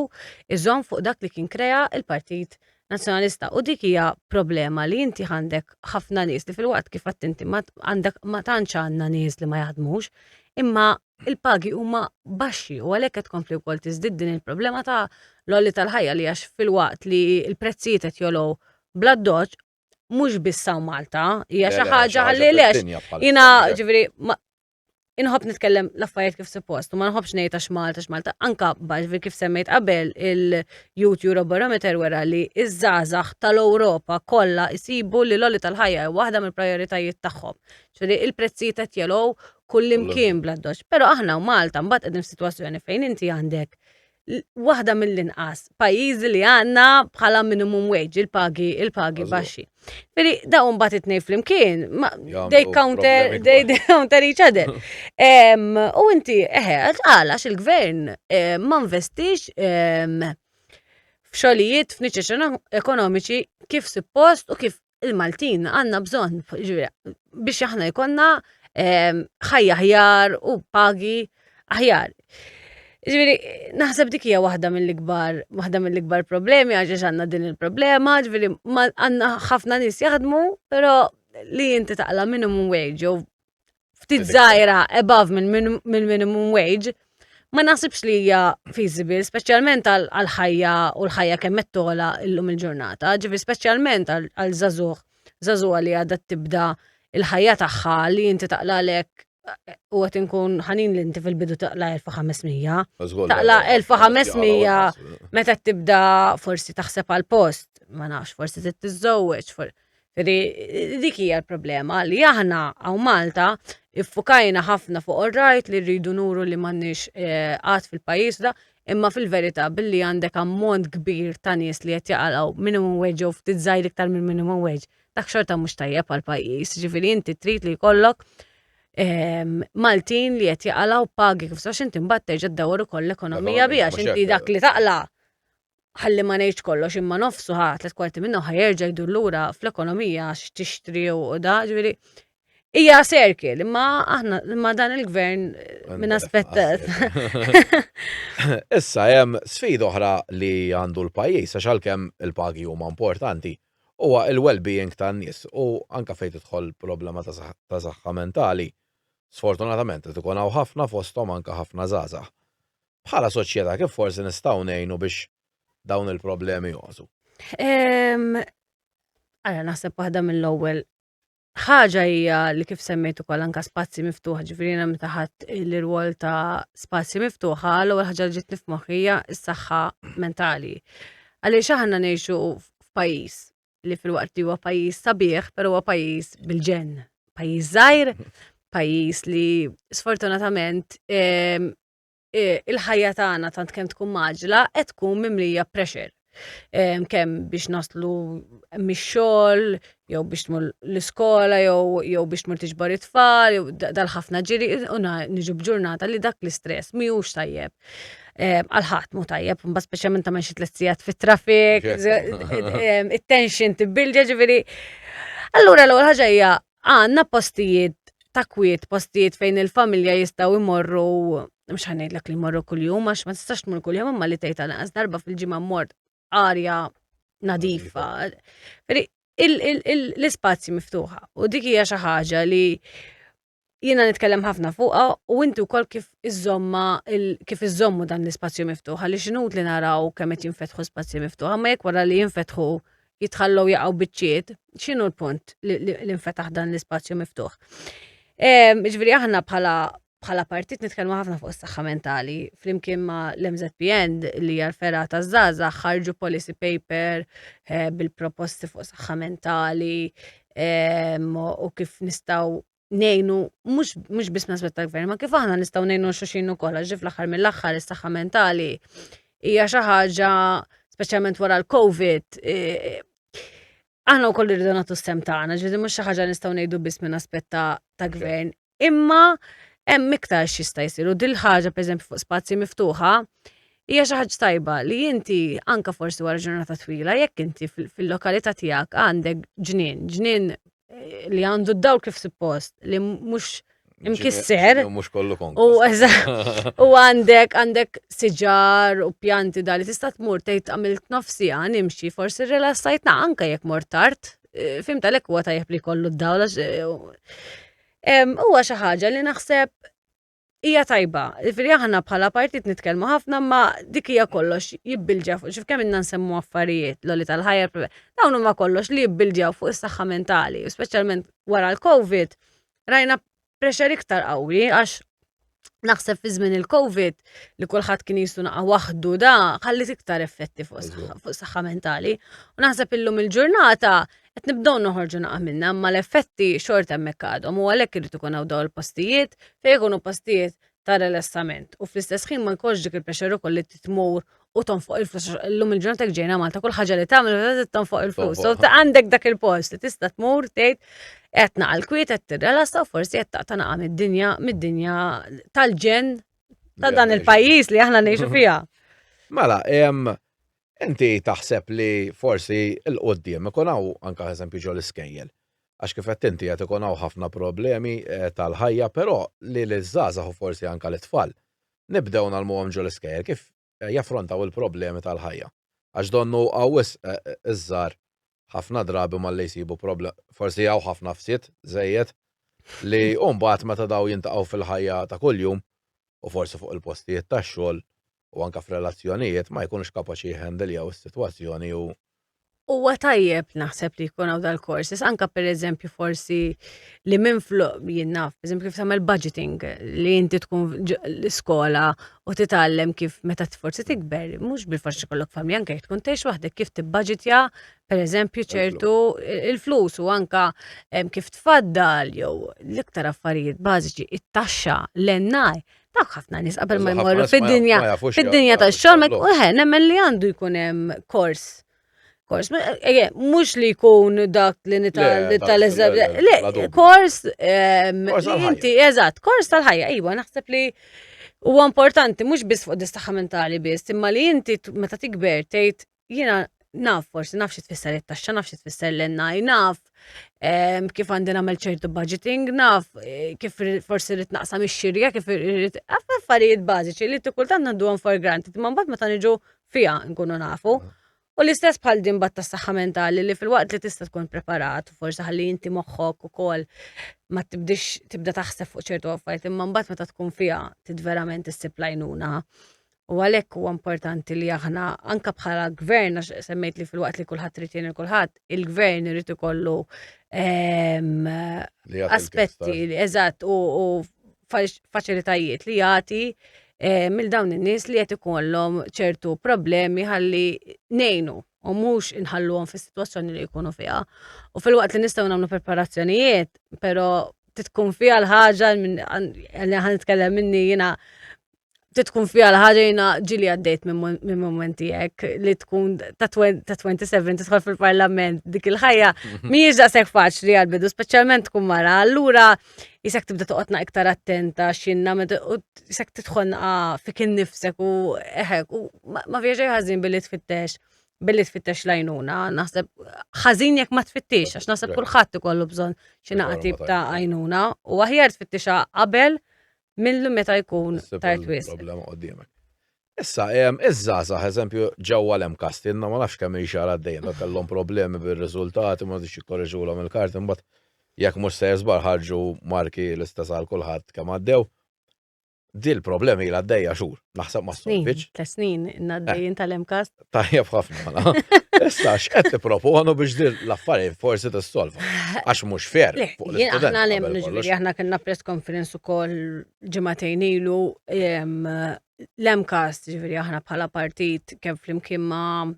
iżomm fuq dak li kien krea il-Partit Nazzjonalista u dik hija problema li inti għandek ħafna nies li fil-waqt kif għadt inti għandek ma tantx għandna nies li ma jaħdmux, imma il-pagi huma baxxi u għalhekk qed tkompli wkoll tiżdied din il-problema ta' l-għoli tal-ħajja li għax filwaqt li l-prezzijiet qed jogħlew bla doċ mhux biss hawn Malta, hija xi ħaġa li lex. Jiena ġifieri inħobb nitkellem l-affarijiet kif suppost, u ma nħobbx ngħid għax Malta għax Malta, anka ġifieri kif semmejt qabel il-Youth Eurobarometer wera li iż-żgħażagħ tal-Ewropa kollha jsibu li l-għoli tal-ħajja hija waħda mill-prijoritajiet tagħhom. Ġifieri il-prezzijiet qed jogħlew kullimkien bla doċ. Però aħna u Malta mbagħad qegħdin f'sitwazzjoni fejn inti għandek waħda mill-inqas pajjiżi li għandna bħala minimum wage, il-pagi, il-pagi baxxi. Feri, dawn mbagħad it-tnejn flimkien, they counter, they, they counter each other. U inti, eħe, għal għax il-gvern ma investix f'xogħlijiet f'niċeċ ekonomiċi kif suppost u kif il-Maltin għandna bżonn biex aħna jkollna ehm, ħajja aħjar u pagi aħjar. Ġifieri, naħseb dik hija waħda mill-ikbar, waħda mill-ikbar problemi għax għandna din il-problema, ġifieri għandna ħafna nies jaħdmu, però li inti taqla minimum wage jew ftit żgħira above mill-minimum wage, ma naħsibx li hija feasible, speċjalment għal-ħajja u l-ħajja kemm qed togħla llum il-ġurnata, ġifieri speċjalment għal żagħżugħ, żagħżugħa li għadha tibda il-ħajja tagħha li inti taqlalek u għat inkun ħanin li inti fil-bidu taqla 1500. Taqla 1500 meta tibda forsi taħseb għal post, ma nafx, forsi tiżżewweġ, Dik hija l-problema li aħna hawn Malta iffukajna ħafna fuq all-right li rridu nuru li m'għandniex eh, qatt fil-pajjiż da, imma fil-verità billi għandek ammont kbir ta' nies li qed jaqalgħu minimum wage jew ftit żgħir iktar minn minimum wage, dak xorta mhux tajjeb għal pajjiż. Ġifieri inti trid li jkollok ehm, Maltin li qed jaqalgħu pagi kif sox inti mbagħad terġa' ddawwar ukoll l-ekonomija biha għax inti dak li taqla' ħalli ma ngħidx kollox imma nofsu ħa tliet kwarti minnu ħa jerġa' jdur lura fl-ekonomija għax tixtri u da, ġifieri hija circle, imma aħna imma dan il-gvern minn aspett. Issa hemm sfida oħra li għandu l-pajjiż għax għalkemm il-pagi huma importanti, huwa il-well-being tan-nies u anke fejn tidħol problema ta' saħħa mentali. Sfortunatament qed ikun hawn ħafna fosthom anke ħafna żgħażagħ. Bħala soċjetà kif forsi nistgħu ngħinu biex dawn il-problemi jonqsu? Ara naħseb waħda mill-ewwel ħaġa hija li kif semmejt ukoll anka spazji miftuħa, ġifieri jiena meta ħadd l-irwol ta' spazji miftuħa, l-ewwel ħaġa li ġietni f'moħħi hija s-saħħa mentali. Għaliex aħna ngħixu f'pajjiż li filwaqt li huwa pajjiż sabiħ, però huwa pajjiż bil-ġenn. Pajjiż żgħir, pajjiż li sfortunatament ehm, e, il-ħajja tagħna tant kemm tkun maġla qed tkun mimlija pressure. Ehm, kemm biex naslu mix-xogħol, jew biex tmur l-iskola, jew jew biex tmur tiġbor it-tfal, jew dal-ħafna ġiri, u niġu b'ġurnata li dak l-istress mhijiex tajjeb. Għal ħadd mu tajjeb, mbagħad speċjalment tagħmel xi tliet sigħat fit-traffic, it-tension tibbilġa ġifieri. Allura l-ewwel ħaġa hija għandna postijiet ta' kwiet, postijiet fejn il-familja jistgħu jmorru mhux ħanejdlek li jmorru kuljum għax ma tistax tmur kuljum imma li tgħid għal darba fil-ġimgħa mort arja nadifa. L-ispazji miftuħa u dik hija xi ħaġa li jiena nitkellem ħafna fuqha u inti wkoll kif iżomma kif iżommu dan l-ispazju miftuħ għaliex inutli naraw kemm qed jinfetħu spazji miftuħa, ma jekk wara li jinfetħu jitħallew jaqgħu biċċiet, x'inhu l-punt li nfetaħ dan l-ispazju miftuħ. Ġifieri aħna bħala bħala partit nitkellmu ħafna fuq is-saħħa mentali. Flimkien ma' l-MZPN li hija l-fergħa taż-żgħażagħ ħarġu policy paper eh, bil-proposti fuq saħħa mentali u kif nistgħu ngħinu mhux biss minn tal-gvern, ma kif aħna nistgħu ngħinu xulxin ukoll għax fl-aħħar mill-aħħar is-saħħa mentali hija xi ħaġa speċjalment wara l-COVID e, aħna wkoll irridu nagħtu s-sem tagħna, ġifieri mhux xi ħaġa nistgħu ngħidu biss minn aspett ta' gvern. Imma hemm iktar x'jista' jsir u dil ħaġa pereżempju fuq spazji miftuħa hija xi ħaġa tajba li inti anka forsi wara ġurnata twila jekk inti fil-lokalità tiegħek għandek ġnien, ġnien eh, li għandu d-dawl kif suppost, li mhux imkisser. Mhux kollu U U għandek għandek siġar u pjanti da li tista' tmur tgħid għamilt nofsi nimxi, forsi rilassajtna anka jekk mort tard. Eh, Fim tal huwa tajjeb li kollu d-dawl eh, Huwa xi ħaġa li naħseb hija tajba. Ġifieri aħna bħala partit nitkellmu ħafna ma dik hija kollox jibbilġa fuq xif kemm inna nsemmu affarijiet l tal-ħajja, dawn huma kollox li jibbilġaw fuq is-saħħa mentali, u speċjalment wara l-COVID rajna pressure iktar qawwi għax naħseb fi żmien il-COVID li kulħadd kien jisu naqa' waħdu da ħallit iktar effetti fuq saħħa mentali. U naħseb illum il-ġurnata qed nibdew noħorġu naqa' minna, imma l-effetti xorta hemmhekk għadhom u għalhekk irid ikun hawn dawn il-postijiet fejn ikunu postijiet ta' rilassament. U fl-istess ħin ma jkollx dik il-pressure ukoll li tmur u tonfoq il-flus. Illum il-ġurnata ġejna Malta kull ħaġa li tagħmel tonfoq il-flus. So għandek dak il-post li tista' tmur tgħid qed naqa' l-kwiet qed tirrelassa u forsi qed taqta' naqa' mid-dinja mid-dinja tal-ġenn ta' dan il-pajjiż li aħna ngħixu fiha. Mela, inti taħseb li forsi l-qoddim ikun hawn anke eżempju ġol iskejjel. Għax kif qed inti qed ikun hawn ħafna problemi eh, tal-ħajja, però li l-żgħażagħ u forsi anke l-itfal nibdew nagħlmuhom ġol iskejjel kif eh, jaffrontaw il-problemi tal-ħajja. Għax donnu hawn wisq eh, iż-żgħar. ħafna drabi malli jsibu problema, forsi hawn ħafna fsied żejjed li mbagħad meta daw jintaqgħu fil-ħajja ta' kuljum u forsi fuq il-postijiet tax-xogħol u anke f'relazzjonijiet ma jkunux kapaċi jħendiljaw is-sitwazzjoni u Huwa tajjeb naħseb li jkun hawn dal-courses, anka pereżempju forsi li minflok jien naf, pereżempju kif tagħmel budgeting li inti tkun l-iskola u titgħallem kif meta forsi tikber, mhux bil-forsi kollok familja anke jekk tkun tgħix waħdek kif tibbaġitja pereżempju ċertu il-flus u anka kif tfaddal jew l-iktar affarijiet bażiċi, it-taxxa, l-NI, Dak ħafna nies qabel ma jmorru fid-dinja, fid-dinja tax-xogħol, ma nemmen li għandu jkun hemm kors. Kors, eh, mhux li jkun dak li tal-eżam, le, kors inti, eżatt, kors tal-ħajja, iva, naħseb li huwa importanti mhux biss fuq distaħħa mentali biss, imma li inti meta tikber tgħid jiena naf forsi naf xi tfisser it-taxxa, naf xi tfisser l-NI, naf ehm, kif għandi nagħmel ċertu budgeting, naf eh, kif forsi rrid naqsam ix-xirja, kif rrid affarijiet bażiċi li kultant ngħadduhom for granted, imma mbagħad meta niġu fiha nkunu nafu. U l-istess bħal din bat tas-saħħa mentali li fil-waqt li tista' tkun preparat, forsi ħalli inti moħħok ukoll ma tibdix tibda taħseb fuq ċertu affarijiet, imma mbagħad meta tkun fiha tid verament issib l-għajnuna. U għalhekk huwa importanti li aħna anka bħala gvern, għax semmejt li filwaqt li kulħadd irid jgħin kulħadd, il-gvern irid ikollu ehm, aspetti, eżatt, u faċilitajiet li jagħti eh, mill dawn in-nies li qed ikollhom ċertu problemi ħalli ngħinu u mhux inħalluhom fis-sitwazzjoni li jkunu fiha. U filwaqt li nistgħu nagħmlu preparazzjonijiet, però titkun fiha l-ħaġa li ħan nitkellem minni jiena tkun fiha l-ħaġa jiena ġili għaddejt minn momenti hekk li tkun ta' 27 tidħol fil-parlament dik il-ħajja mhijiex daqshekk faċli għall-bidu, speċjalment tkun mara. Allura jisek tibda toqgħodna iktar attenta x'inna u jisek tidħol fik innifsek u eħek u ma fija xejn ħażin billi tfittex billi tfittex lajnuna, naħseb ħażin jekk ma tfittix, għax naħseb kulħadd ikollu bżonn xi naqa tip ta' għajnuna u aħjar tfittixha qabel millu meta jkun tard wisq. Problema qoddimek. Issa, iż-żgħażagħ, eżempju, ġewwa l-MCAST, inna ma nafx kemm xahar għaddejjin, dak kellhom problemi bir-riżultati, ma rridux jikkorreġulhom il-karti, imbagħad jekk mhux sejjer żball ħarġu marki l-istess għal kulħadd kemm għaddew. Di l-problemi ilha għaddejja xhur, naħseb ma solvitx. Tlet snin, għaddejjin eh. tal-MCAST. Tajjeb ħafna. Issa x'qed tipproponu biex din l-affarijiet forsi tissolva. Għax mhux fair. fuq l-istudent Aħna nemmnu ġifieri aħna kellna press conference ukoll ġimagħtejn ilu l-MCAST ġifieri aħna bħala partit kemm flimkien ma'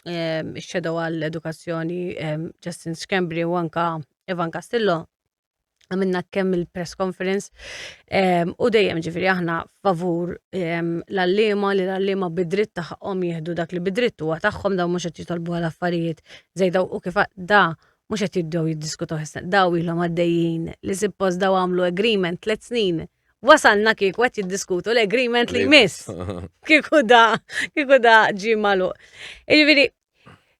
ix-shadow għall-edukazzjoni Justin Schembri u anka Ivan Castillo għamilna kemm il-press conference u dejjem ġifiri aħna favur l-allima li l-allima bidritt tagħhom jieħdu dak li bidritt huwa tagħhom daw mhux qed jitolbu għal affarijiet żejda u kif da mhux qed jibdew jiddiskutu ħessa daw ilhom għaddejjin li suppost daw għamlu agreement tliet snin. Wasalna kieku qed jiddiskutu l-agreement li jmiss. Kieku da, kieku da ġie magħluq. Jiġifieri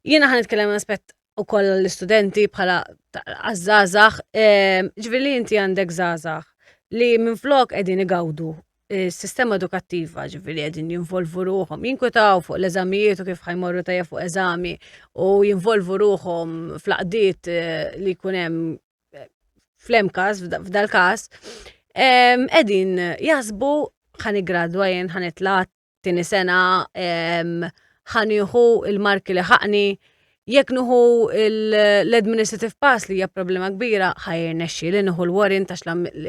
jiena ħa nitkellem aspett u koll l-istudenti bħala għazzazax, ehm, ġviri li inti għandek zazax li minn flok edin igawdu sistema edukattiva ġviri edin jinvolvu ruħom, jinkwetaw fuq l-eżamijiet u kif ħajmorru tajja fuq eżami u jinvolvu ruħom fl-qdiet eh, li kunem eh, fl-emkas, f'dal-kas, ehm, edin jasbu ħanigradwa jen ħanitla tieni sena ħa nieħu il-marki li ħaqni, jekk nieħu l-administrative pass li hija problema kbira ħa jirnexxieli nieħu l-warrant għax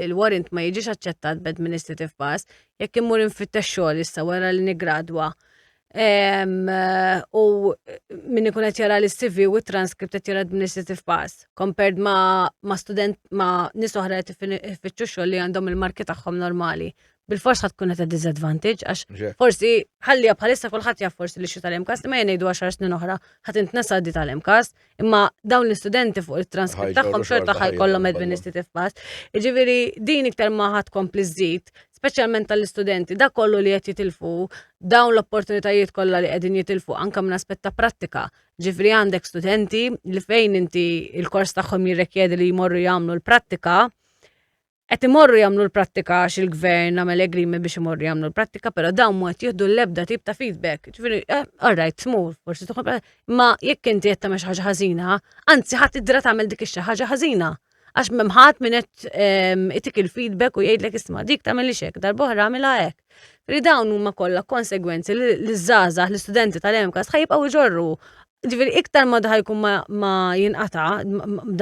il-warrant ma jiġix aċċettat b'administrative pass, jekk immur infittex xogħol issa wara li niggradwa. U min ikun qed jara l-CV u t-transcript qed jara administrative pass compared ma, ma student ma nies oħra qed ifittxu xogħol li għandhom il-marki tagħhom normali bil-fors ħad tkun at disadvantage għax forsi ħallija bħalissa kulħadd jaf forsi li xi tal-MCAST imma jien ngħidu 10 snin oħra ħadd intnesa di tal-MCAST imma dawn l-istudenti fuq it-transkript tagħhom xorta ħajkollhom administrative pass. Jiġifieri din iktar ma ħadd kompli żżid, speċjalment tal-istudenti, dak kollu li qed jitilfu, dawn l-opportunitajiet kollha li qegħdin jitilfu anke minn aspett ta' prattika. Ġifieri għandek studenti li fejn inti il-kors tagħhom jirrekjedi li jmorru jagħmlu l-prattika, Qed imorru jagħmlu l-prattika għax il-gvern għamel agreement biex imorru jagħmlu l-prattika, però dawn mhu qed jieħdu l-ebda tip ta' feedback. Ġifieri, eh, all right, tmur, forsi toħrob, imma jekk inti qed tagħmel xi ħaġa ħażina, anzi ħadd idra tagħmel dik ix-xi ħaġa ħażina. Għax m'hemm ħadd min qed itik il-feedback u jgħidlek isma' dik tagħmilix hekk, darb'oħra għamilha hekk. Ġifieri dawn huma kollha konsegwenzi li l-żgħażagħ, l-istudenti tal-MCAST ħa jibqgħu jġorru. Ġifieri iktar ma da ħajkun ma jinqata'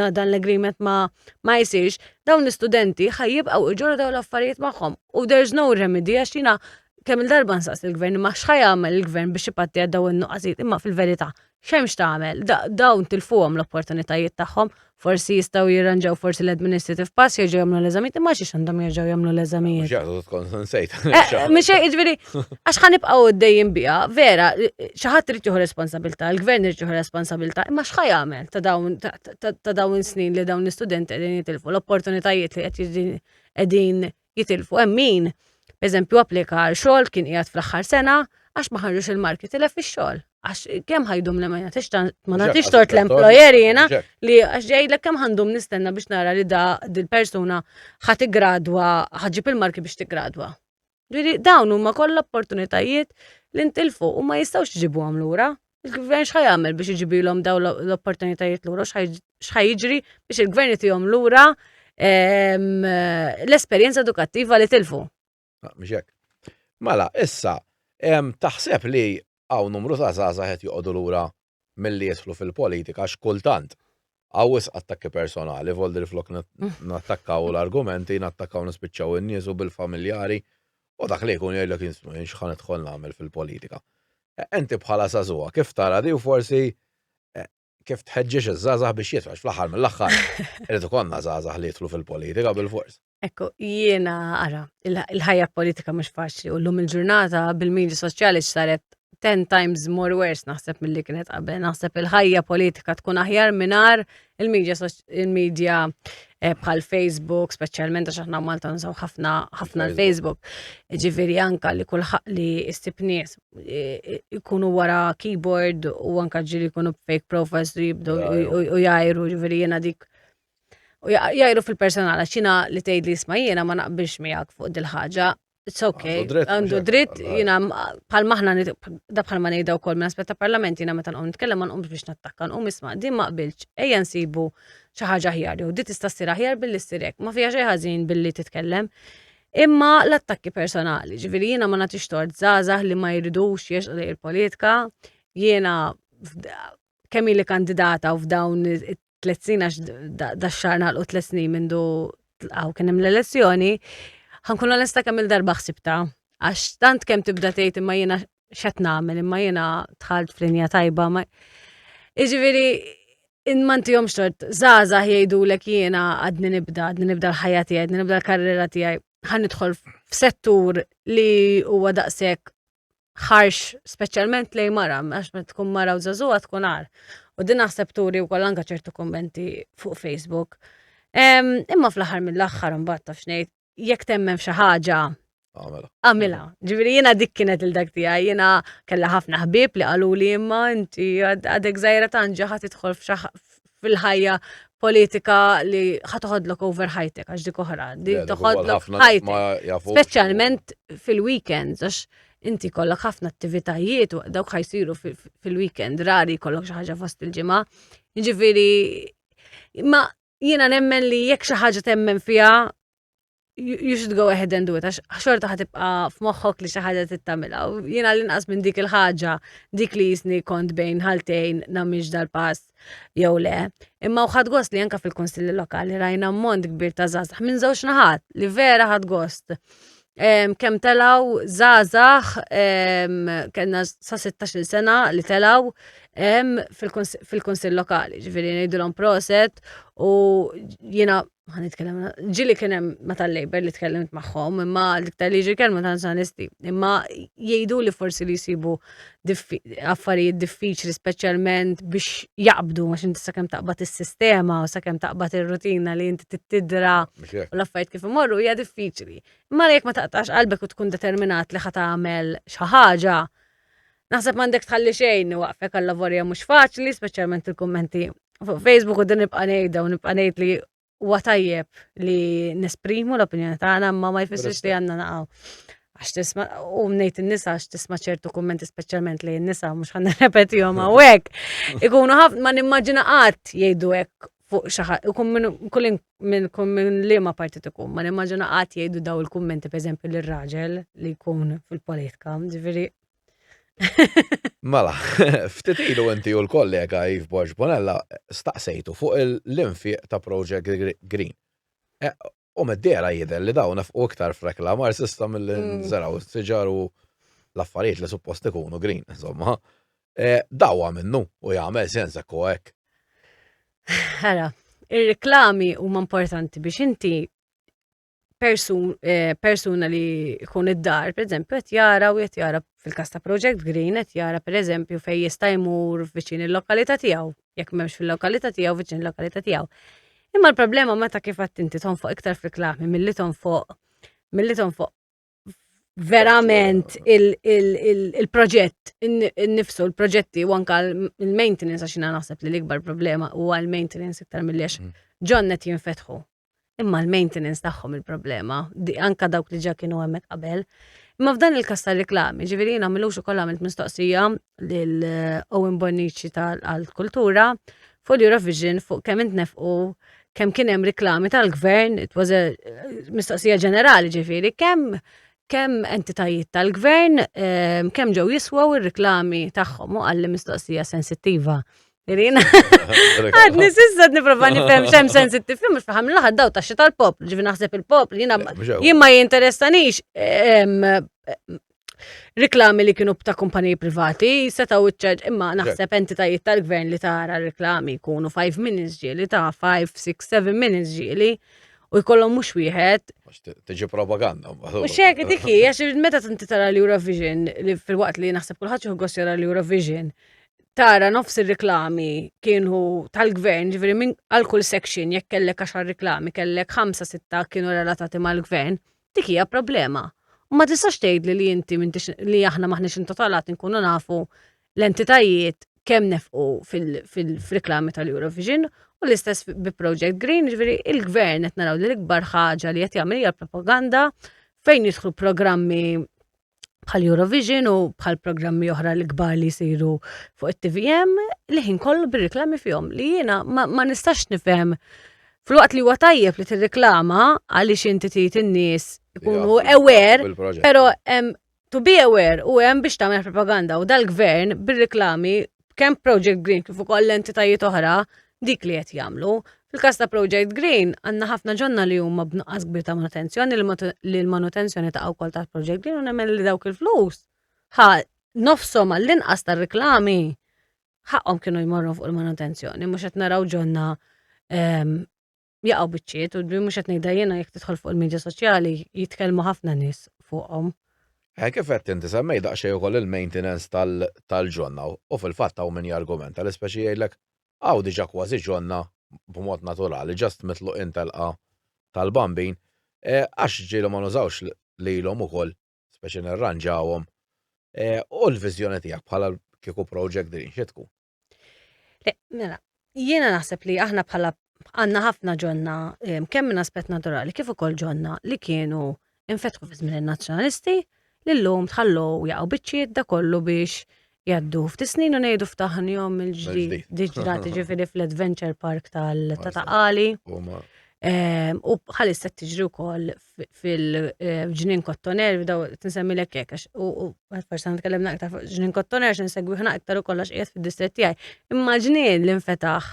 dan l-agreement ma jsirx, dawn l-istudenti ħa jibqgħu jġorru dawn l-affarijiet magħhom. U there's no remedy għax jiena kemm il-darba nsaqsi l-gvern imma x'ħa jagħmel il-gvern biex ipatti għal dawn in-nuqqasijiet, imma fil-verità x'hemm x'tagħmel? Dawn tilfuhom l-opportunitajiet tagħhom, forsi jistgħu jirranġaw forsi l-administrative pass jerġgħu jagħmlu l-eżamijiet, imma xiex għandhom jerġgħu jagħmlu l-eżamijiet. Mhux tkun nsejt. Eh, mhux hekk, jiġifieri, għax ħa nibqgħu għaddejjin biha, vera, xi ħadd irid jieħu responsabilità, il-gvern irid jieħu responsabilità, imma x'ħa jagħmel ta' dawn ta' dawn is-snin li dawn l-istudenti qegħdin jitilfu, l-opportunitajiet li qed qegħdin jitilfu. Hemm min, eżempju, applika għal xogħol kien qiegħed fl-aħħar sena għax ma ħarġux il-marki tilef ix-xogħol. Għax kemm ħajdum li ma nagħtix ma nagħtix tort l-employer jiena li għax jgħidlek kemm ħandum nistenna biex nara li da dil-persuna ħa tiggradwa ħaġib il-marki biex tiggradwa. Ġifieri dawn huma kollha opportunitajiet li ntilfu u ma jistgħux iġibuhom lura. Il-gvern x'ħa jagħmel biex iġibilhom dawn l-opportunitajiet lura, x'ħa jiġri biex il-gvern jtihom lura ehm, l-esperjenza edukattiva li tilfu. Ah, mhux hekk. Mela, issa, taħseb li hawn numru ta' żgħażagħ qed joqogħdu lura milli jidħlu fil-politika għax kultant hawn wisq attakki personali, voldi flok nattakkaw l-argumenti, nattakkaw nispiċċaw in-nies u bil-familjari u dak li jkun jgħidlek jisma' jien x'ħa nidħol nagħmel fil-politika. E, inti bħala żagħżugħa kif tara di u forsi e, kif tħeġġeġ iż-żgħażagħ biex jidħlu fl-aħħar mill-aħħar irid ikollna żgħażagħ li jidħlu fil-politika bil-fors. Ekku, jiena ara, il-ħajja politika mhux faċli u llum il-ġurnata bil-medja soċjali saret 10 times more worse naħseb milli kienet qabel. Naħseb il-ħajja politika tkun aħjar mingħajr il-media il-media eh, bħal Facebook, speċjalment għax aħna Malta nużaw ħafna ħafna l-Facebook. Ġifieri anka li kulħadd li issib nies eh, eh, ikunu wara keyboard u anka ġieli jkunu fake profiles u jibdu u jgħajru, ġifieri jiena dik U jgħajru fil-personal, għax jiena li tgħid li isma' jiena ma naqbilx miegħek fuq dil-ħaġa. It's okay. Għandu dritt, jiena bħal maħna da bħal ma ngħidha wkoll minn aspett ta' parlament jiena meta nqum nitkellem ma nqumx biex nattakka, nqum isma' din ma qbilx, ejja nsibu xi ħaġa aħjar jew di tista' ssir aħjar billi ssir hekk. Ma fiha xejn ħażin billi titkellem. Imma l-attakki personali, ġifieri jiena ma nagħtix tort żgħażagħ li ma jridux jersqu lejn il-politika, jiena kemm ili kandidata u f'dawn it-tlet snin għax dax-xahar nagħlqu tlet snin mindu għaw kien hemm l-elezzjoni, ħankun onesta kemm il-darba ħsibta. Għax tant kemm tibda tgħid imma jiena x'qed nagħmel, imma jiena dħalt f'linja tajba. Ma... Jiġifieri ma ntihomx tort, żgħażagħ jgħidulek jiena għadni nibda, għadni nibda l-ħajja tiegħi, għadni nibda l-karriera tiegħi, ħa nidħol f'settur li huwa daqshekk ħarx speċjalment lejn mara, għax meta tkun mara u żagħżugħa tkun agħar. U din naħseb turi wkoll anke ċertu kummenti fuq Facebook. Imma fl-aħħar mill-aħħar imbagħad taf x'ngħid, jekk temmen f'xi ħaġa Għamilha. Ġifieri jiena dik kienet il-dak tiegħi, jiena kellha ħafna ħbieb li qaluli imma inti għadek żgħira tant ġa ħa tidħol fil-ħajja politika li ħa toħodlok over ħajtek għax dik oħra, di toħodlok ħajtek. Speċjalment fil-weekends għax inti kollok ħafna attivitajiet u dawk ħajsiru fil-weekend, rari kollok xi ħaġa fost il-ġimgħa. Jiġifieri ma jiena nemmen li jekk xi ħaġa temmen fiha you should go ahead and do it, għax xorta ħa tibqa' f'moħħok li xi ħaġa tittamilha. U jiena l-inqas minn dik il-ħaġa, dik li jisni kont bejn ħaltejn nagħmilx dal-pass jew le. Imma u ħadd gost li anka fil-kunsilli lokali rajna ammont kbir ta' żgħażagħ minn żewġ naħat li vera ħadd gost. Kemm telgħu żgħażagħ kellna sa 16-il sena li telgħu fil-kunsill lokali, ġifieri ngħidulhom proset u jiena ħa nitkellem, ġieli kien hemm ma tal-Labour li tkellimt magħhom, imma l-iktar li jiġi kelma ta' Nazzjonalisti, imma jgħidu li forsi li jsibu affarijiet diffiċli speċjalment biex jaqbdu għax inti sakemm taqbad is-sistema u sakemm taqbad ir-rutina li inti tittidra u l-affarijiet kif imorru hija diffiċli. Imma jekk ma taqtax qalbek u tkun determinat li ħa tagħmel xi ħaġa, naħseb m'għandek tħalli xejn waqfek għal lavorja mhux faċli, speċjalment il-kummenti fuq Facebook u din nibqa' ngħidha u nibqa' ngħid li. Huwa tajjeb li nesprimu l-opinjoni tagħna, imma ma jfissirx li għandna naqgħu. Għax tisma' u ngħid in-nisa għax tisma' ċertu kummenti speċjalment li n-nisa mhux ħa nirrepetihom hawnhekk. Ikunu ħafna ma nimmaġina qatt jgħidu hekk fuq xi ħadd, ikun minn kull minn kull minn liema partit ikun, ma nimmaġina qatt jgħidu daw il-kummenti pereżempju lir-raġel li jkun fil-politika, ġifieri Mela, ftit ilu inti u l-kollega Yves Borg Bonella staqsejtu fuq l-infiq ta' Project Green. E, u mid-dehra jidher li dawn nefqu iktar f'reklamar s'issa milli mm. nżeraw siġar u l-affarijiet li suppost ikunu green, insomma. E, dawa minnu u jagħmel sens hekk u hekk. Ara, ir-reklami huma importanti biex inti persun, eh, persuna li jkun id-dar, per eżempju, qed jara u qed jara fil-każ ta' Project Green, qed jara per eżempju fejn jista' jmur viċin il-lokalità tiegħu, jekk m'hemmx fil-lokalità tiegħu viċin il-lokalità tiegħu. Imma l-problema meta kif għedt inti tonfoq iktar f'reklami milli tonfoq milli tonfoq verament il-proġett innifsu, il-proġetti u anka il-maintenance għax jiena naħseb li l-ikbar problema huwa l-maintenance iktar milli għax mm. ġonnet jinfetħu. Imma l-maintenance tagħhom il-problema, anka dawk li ġa kienu hemmhekk qabel. Imma f'dan il-każ tar-reklami, ġifieri jiena m'ilux ukoll għamilt mistoqsija lil eh, Owen Bonnici tal-Kultura fuq l-Eurovision fuq kemm intnefqu kemm kien hemm reklami tal-gvern, it was a eh, mistoqsija ġenerali ġifieri, kemm kemm entitajiet tal-gvern eh, kemm ġew jiswaw ir-reklami tagħhom u qalli mistoqsija sensittiva. Irina. Għadni sissa niprofa nifhem xem sensittiv mhux faħam l-aħħar daw taxxi tal-poplu, ġifi naħseb il-poplu, jiena jien ma jinteressanix riklami li kienu ta' kumpaniji privati, setaw iċċarġ imma naħseb entitajiet tal-gvern li tara riklami jkunu 5 minutes ġieli ta' 5, 6, 7 minutes ġieli u jkollhom mhux wieħed. Tiġi propaganda. U xek dik hi, għax meta inti tara l-Eurovision li fil-waqt li naħseb kulħadd jieħu gost jara l-Eurovision, tara nofs ir-riklami kienu tal-gvern, ġifieri minn għal kull section jekk kellek għaxar riklami, kellek ħamsa sitta kienu relatati mal-gvern, dik hija problema. U ma tistax tgħidli li inti m'intix li aħna maħniex intitolati nkunu nafu l-entitajiet kemm nefqu fil-reklami tal-Eurovision u l-istess bi Project Green, ġifieri il-gvern qed naraw li l-ikbar ħaġa li qed jagħmel hija propaganda fejn jidħlu programmi bħal Eurovision u bħal programmi oħra l-kbar li jsiru fuq it-TVM li ħin kollu bir-reklami fihom li jiena ma, ma nistax nifhem fil-waqt li huwa tajjeb li tirreklama għaliex inti trid in-nies ikunu aware, però hemm to be aware u hemm biex tagħmel propaganda u dal-gvern bir-reklami kemm Project Green kif ukoll entitajiet oħra dik li qed jagħmlu. Fil-każ ta' Project Green għandna ħafna ġonna li huma b'nuqqas kbir ta' manutenzjoni li l-manutenzjoni ta' wkoll ta' Project Green u nemmen li dawk il-flus ħa nofshom għall-inqas tar-riklami ħaqhom kienu jmorru fuq il-manutenzjoni, mhux qed naraw ġonna ehm, jaqgħu biċċiet u mhux qed ngħidha jiena jekk tidħol fuq il-medja soċjali jitkellmu ħafna nies fuqhom. Eh, kif qed inti semmej daqsxejn ukoll il-maintenance tal-ġonna u fil-fatt hawn min jargumenta li speċi jgħidlek hawn diġà kważi ġonna b'mod naturali just mitluqin telqa tal-bambin eh, għax ġieli ma nużawx lilhom ukoll speċi nirranġawhom. Eh, u l-viżjoni tiegħek bħala kieku Project Green xi tkun? Le, mela, jiena naħseb li aħna bħala għandna ħafna ġonna kemm minn aspett naturali kif ukoll ġonna li kienu infetħu fi żmien in-nazzjonalisti li llum tħallu jaqgħu biċċiet da kollu biex jgħaddu ftit snin u ngħidu ftaħnihom mill-ġdid. Diġrat ġifieri fl-Adventure Park tal-Tataqali. U bħalissa tiġri wkoll fil-ġnien Kottoner, daw tinsemmilek hekk għax u forsi nitkellem aktar fuq ġnien Kottoner għax insegwih aktar ukoll għax qiegħed fid-distrett tiegħi. Imma ġnien li nfetaħ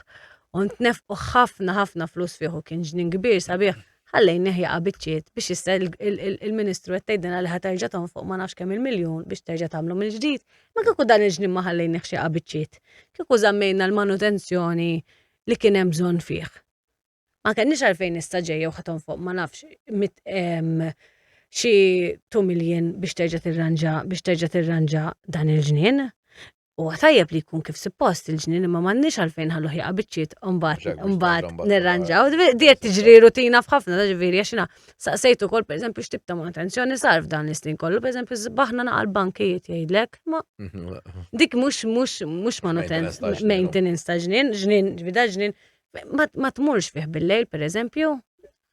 u ntnefqu ħafna ħafna flus fih u kien ġnien kbir sabiħ ħallejnih jaqa' biċċiet biex issa il-Ministru qed tgħidilna li ħa terġa' tonfoq ma nafx kemm il-miljun biex terġa' tagħmlu mill-ġdid. Ma kieku dan il-ġnien ma ħallejniehx jaqa' biċċiet. Kieku żammejna l-manutenzjoni li kien hemm bżonn fih. Ma kenniex għalfejn issa ġejja u ħa tonfoq ma nafx xi 2 million biex terġa' tirranġa biex terġa' tirranġa dan il-ġnien. Huwa tajjeb li jkun kif suppost il-ġnien imma m'għandniex għalfejn ħalluh jaqa' biċċiet u mbagħad mbagħad nirranġaw. Di qed tiġri rutina f'ħafna ta' ġifieri għax jiena saqsejt ukoll pereżempju x'tip ta' manutenzjoni sar f'dan is-snin kollu, pereżempju żbaħna naqa' l-bankijiet jgħidlek, ma dik mhux mhux mhux maintenance ta' ġnien, ġnien, ġbida ġnien. Ma tmurx fih bil-lejl, per eżempju,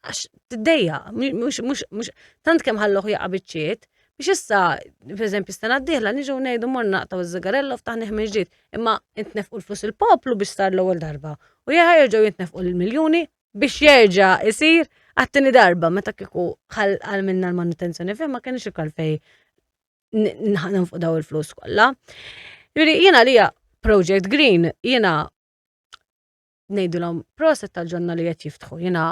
għax tiddejja, mhux mhux tant kemm ħalluh jaqa' biċċiet, biex issa, per eżempju, sena d-dieħla niġu ngħidu morna naqtaw iż-żigarella u ftaħnih minn ġdid, imma intnefqu l-flus il-poplu biex sar l-ewwel darba. U jeħa jerġgħu jintnefqu l-miljuni biex jerġa' isir għat-tieni darba meta kieku għal minna l-manutenzjoni fih ma kienx ikol fej nħanfqu daw il-flus kollha. Jiġifieri jiena lija Project Green jiena ngħidulhom proset tal-ġonna li qed jiftħu. Jiena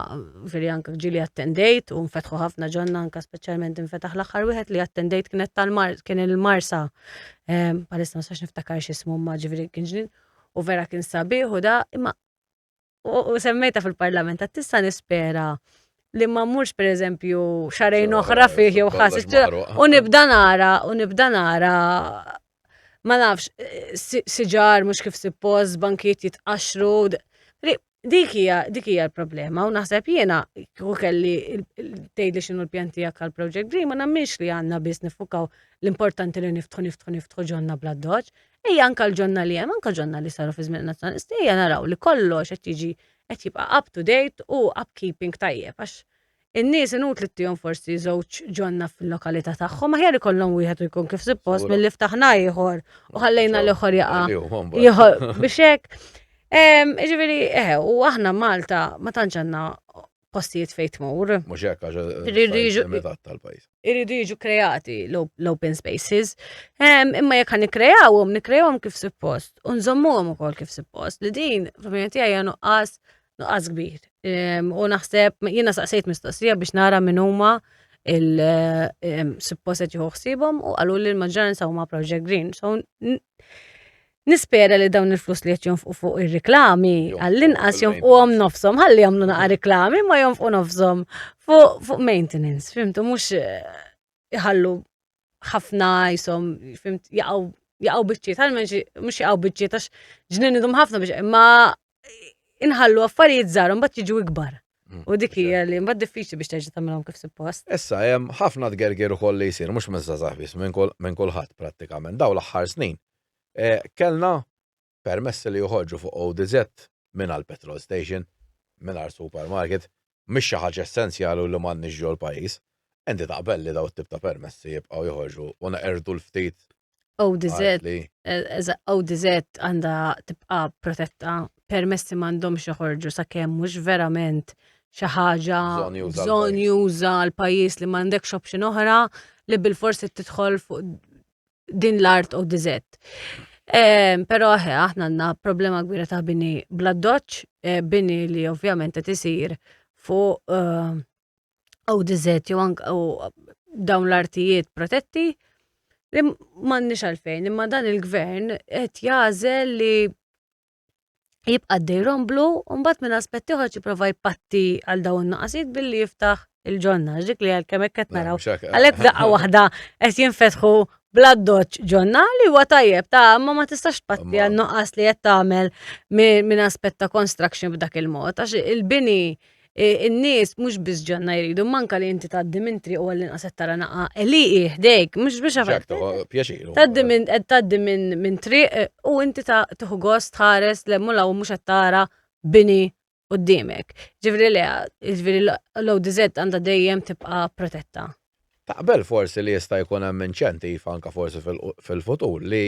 veri anke ġieli attendejt u nfetħu ħafna ġonna anke speċjalment infetaħ l-aħħar wieħed li attendejt kienet tal-Mar kien il-Marsa. Ehm, bħalissa ma sax niftakar x'ismu ma ġifieri kien ġnien u vera kien sabiħ u da imma u semmejta fil-parlament għat tista' nispera li ma mmurx per eżempju xarejn oħra fih jew ħasis u nibda nara u nibda nara ma nafx siġar mhux kif suppost bankijiet jitqaxxru dik hija dik hija l-problema u naħseb jiena kieku kelli tgħidli x'inhu l-pjan tiegħek għal Project Green ma nemminx li għandna biss nifukaw l-importanti li niftħu niftħu niftħu ġonna bla doċ. Ejja anka l-ġonna li hemm, anka ġonna li saru fi żmien nazzjonalisti, ejja naraw li kollox qed jiġi qed jibqa' up to date u upkeeping tajjeb għax in-nies inutli ttihom forsi żewġ ġonna fil-lokalità tagħhom, aħjar ikollhom wieħed u jkun kif suppost milli ftaħna ieħor u ħallejna l-ieħor jaqa' ieħor biex hekk. Ġifieri, eh, u aħna Malta ma tantx għandna postijiet fejn tmur. Mhux hekk għax tal-pajjiż. Iridu jiġu kreati l-open spaces. Imma jekk ħan nikrejawhom, nikrejawhom kif suppost u nżommuhom ukoll kif suppost li din fl-opinjoni tiegħi hija nuqqas nuqqas kbir. U naħseb jiena saqsejt mistoqsija biex nara min huma il-suppost qed jieħu ħsiebhom u qalu li l-maġġoranza huma Project Green. So Nispera li dawn il-flus li qed jonfqu fuq ir-riklami għall-inqas jonfquhom nofshom, ħalli jagħmlu naqa' riklami ma jonfqu nofshom fuq maintenance, fimtu mhux eh, iħallu ħafna jisom, fimt, jaqgħu jaqgħu biċċiet, għal mhux jaqgħu biċċiet għax ġnien idum ħafna biex imma inħallu affarijiet żgħar mbagħad jiġu ikbar. Mm, U dik hija li mbagħad diffiċli biex terġa' tagħmilhom kif suppost. Issa hemm ħafna tgergir ukoll li jsir mhux miż-żgħażagħ biss minn kulħadd prattikament dawn l-aħħar snin. Eh, kellna permessi li joħorġu fuq ODZ minn għal petrol station, minn għal supermarket, mhix xi ħaġa essenzjali u li m'għandniex ġol pajjiż. Inti taqbel li daw tip ta' permessi jibqgħu joħorġu u neqerdu l-ftit ODZ, ODZ għandha tibqa' protetta, permessi m'għandhomx joħorġu sakemm mhux verament xi ħaġa bżonn juża l-pajjiż li m'għandekx option oħra li bil-forsi tidħol fuq din l-art ODZ. Però aħna għandna problema kbira ta' bini bla doċ, eh, bini li ovvjament qed isir fuq eh, ODZ jew anke dawn l-artijiet protetti li m'għandniex għalfejn, imma dan il-gvern qed jażel li jibqa' dej romblu u mbagħad minn aspett ieħor jipprova jpatti għal dawn in-naqasiet billi jiftaħ il-ġonna, dik li għalkemm hekk qed naraw. Għalhekk daqqa waħda qed jinfetħu bla doċ ġonna li huwa tajjeb ta' ma ma tistax tpatti għal nuqqas li qed tagħmel minn aspett ta' construction b'dak il-mod għax il-bini in-nies mhux biss ġonna jridu, manka li inti tgħaddi minn triq u għall-inqas qed tara naqa' għelieqi ħdejk, mhux biex Pjaċir. Tgħaddi minn tgħaddi minn triq eh, u inti tieħu gost tħares le mula u mhux qed tara bini quddiemek. Ġifieri le, ġifieri l-ODZ għandha dejjem tibqa' protetta. Taqbel forsi li jista' jkun hemm inċentiv anka forsi fil-futur li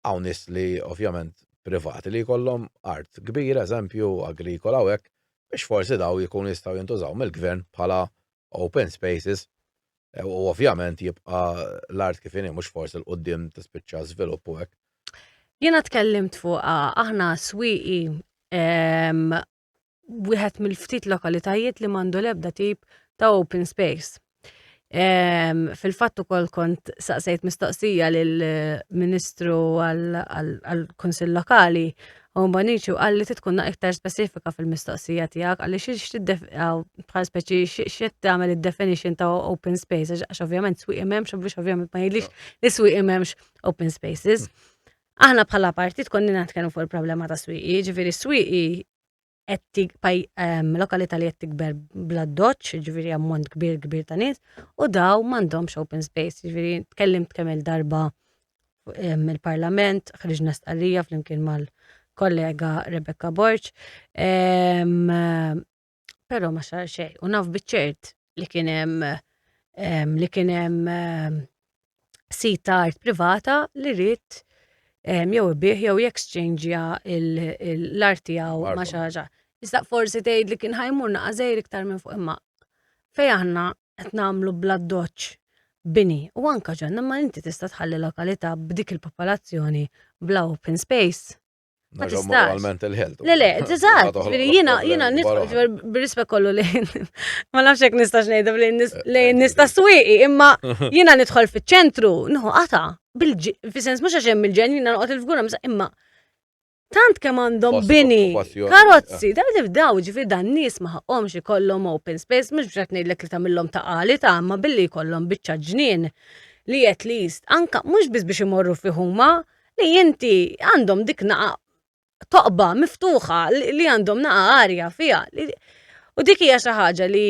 hawn nies li ovvjament privati li jkollhom art kbira, eżempju, agrikola u hekk, biex forsi daw jkunu jistgħu jintużaw mill-gvern bħala open spaces e, u ovvjament jibqa' l-art kif inhi mhux forsi 'l quddiem tispiċċa żvilupp u hekk. Jiena tkellimt fuqha aħna swieqi wieħed mill-ftit lokalitajiet li m'għandu l-ebda tip ta' open space. Fil-fatt ukoll kont saqsejt mistoqsija lill-Ministru għall-Kunsill Lokali u Bonici u qalli tkun iktar spesifika fil-mistoqsija tiegħek għaliex bħal speċi xi tagħmel id-definition ta' open space għax ovvjament swieq m'hemmx u biex ovvjament ma jgħidlix li swieq m'hemmx open spaces. Aħna bħala partit konna nitkellmu fuq il-problema ta' swieqi, ġifieri swieqi qed lokalità li qed tikber bla doċ, ġifieri ammont kbir kbir ta' nies, u daw m'għandhomx open space, ġifieri tkellimt kemm il-darba mill-parlament, ħriġna stqarrija flimkien mal kollega Rebecca Borg. Però ma sar xejn u naf biċ-ċert li kien hemm li kien hemm sit ta' art privata li ried jew ibih jew jeksċenġja l-art tiegħu ma' xi ħaġa. Issa forsi tgħid li kien ħajmur naqa' żgħir iktar minn fuq imma fejn aħna qed nagħmlu bl-addoċċ bini u anka ġonna ma inti tista' tħalli lokalità b'dik il-popolazzjoni bla open space. Ma tistax. Le, le, eżatt, jiena jiena nidħol bir-rispett kollu li ma nafx hekk nistax ngħidha li nista' swieqi, imma jiena nidħol fiċ-ċentru, nieħu qata' bil-sens mhux għax hemm il-ġen jiena noqgħod il-fgura imma tant kemm għandhom bini, karozzi, da daw ġifieri dan nies ma ħaqhomx ikollhom open space, mhux biex qed ngħidlek li tagħmilhom ta' qali ta' imma billi jkollhom biċċa ġnien li at least anka mhux biss biex imorru fih huma, li inti għandhom dik naqa toqba miftuħa li għandhom naqa arja fiha. U dik hija xi ħaġa li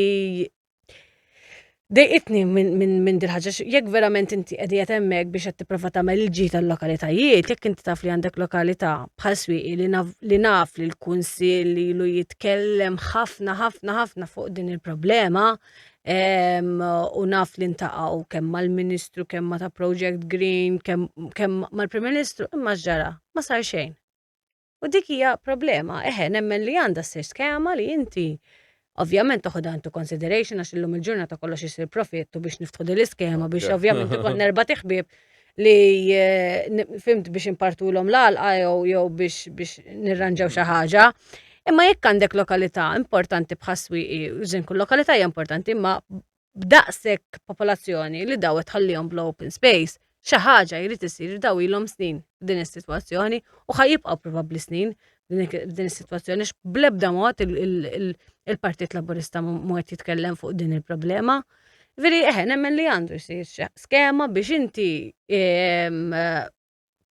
dejqitni minn min, min dil ħaġa jekk verament inti qed hemmhekk biex qed tipprova tagħmel il-ġid tal-lokalitajiet, jekk inti taf li għandek lokalità bħal swieqi li naf li, naf li l-kunsill li ilu jitkellem ħafna ħafna ħafna fuq din il-problema, u naf li ntaqgħu kemm mal-Ministru, kemm ma ta' Project Green, kemm mal-Prim Ministru, imma ġara, ma sar xejn. U dik hija problema, eħe, nemmen li għandha ssir skema li inti ovvjament toħodha into consideration għax illum il-ġurnata kollox isir profitt u biex niftħu din l-iskema biex ovvjament ikun erba' tiħbieb li eh, fimt biex impartulhom l-għalqa jew jew biex biex nirranġaw xi ħaġa. Imma jekk għandek lokalità importanti bħas-swieqi, żin kull lokalità hija importanti, imma b'daqshekk popolazzjoni li daw qed tħallihom bla open space, xi ħaġa jrid isir daw ilhom snin din is-sitwazzjoni u ħa jibqgħu probabbli snin din is-sitwazzjoni bl-ebda mod il-Partit Laburista mhu qed jitkellem fuq din il-problema. Veri, eħe, nemmen li għandu jsir skema biex inti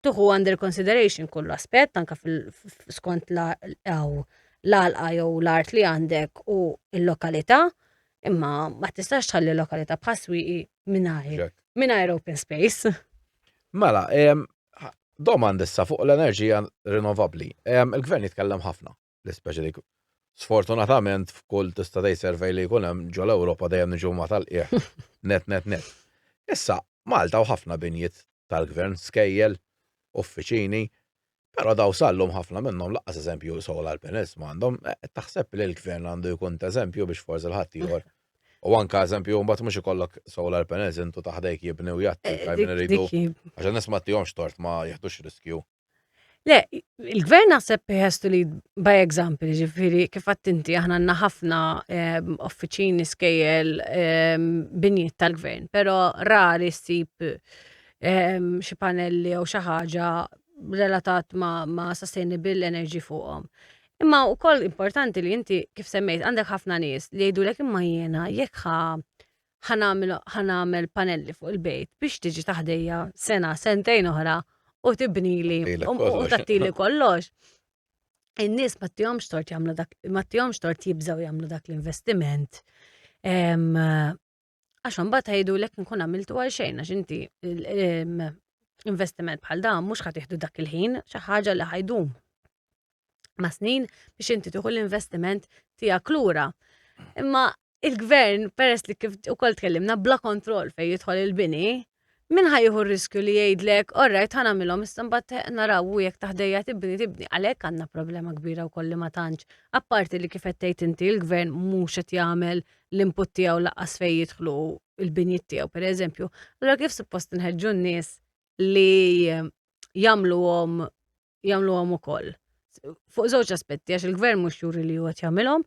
tuħu under consideration kull aspett, anka skont l-għalqa jew l-art li għandek u l-lokalità, imma ma tistax tħalli lokalità bħaswiqi mingħajr mingħajr open space. Mela, domanda issa fuq l-enerġija rinnovabbli. Il-gvern jitkellem ħafna, l-ispeċi dik. Sfortunatament f'kull tista' tgħid survey li jkun hemm ġol-Ewropa dejjem niġu ma tal-qiegħ net net net. Issa, Malta u ħafna binjiet tal-gvern, skejjel, uffiċini, però daw sallum ħafna minnhom laqqas eżempju solar panels m'għandhom, eh, taħseb li l-gvern għandu jkun eżempju biex forsi l-ħadd ieħor. U anka eżempju mbagħad mhux ikollok solar panels intu taħdejk jibni u jatti, eh, min iridu. Għax nies ma tihomx tort ma jieħdux riskju. Le, il-gvern naħseb has to lead by example, ġifiri, kif inti aħna għandna ħafna ehm, uffiċini skejjel ehm, binjiet tal-gvern, pero rari ssib ehm, xi panelli jew xi ħaġa relatat ma', ma sustainable energy fuqhom. Imma wkoll importanti li inti kif semmejt għandek ħafna nies li jgħidulek imma jiena jekk ħa ħanamel panelli fuq il-bejt biex tiġi taħdejja sena, sentejn oħra u tibnili u tattili kollox. In-nies ma tihomx tort jagħmlu dak, ma tihomx tort jibżgħu jagħmlu dak l-investiment. Għax imbagħad jgħidulek nkun għamiltu għal xejn għax inti investiment bħal dan mhux ħa tieħdu dak il-ħin, xi ħaġa li ħajdum ma' snin biex inti tieħu l-investiment tiegħek lura. Imma il-gvern, peress li kif ukoll tkellimna bla kontroll fejn jidħol il-bini, min ħa jieħu r-riskju li jgħidlek, all right, ħa nagħmilhom, issa mbagħad naraw u jekk taħdejja tibni tibni. Għalhekk għandna problema kbira wkoll li ma tantx. Apparti li kif qed tgħid inti l-gvern mhux qed jagħmel l-input tiegħu laqqas fejn jidħlu il-binjiet tiegħu, pereżempju. Allura kif suppost nħeġġu n-nies li jagħmluhom jagħmluhom ukoll. Fuq żewġ aspetti għax il-gvern mhux juri li huwa jagħmilhom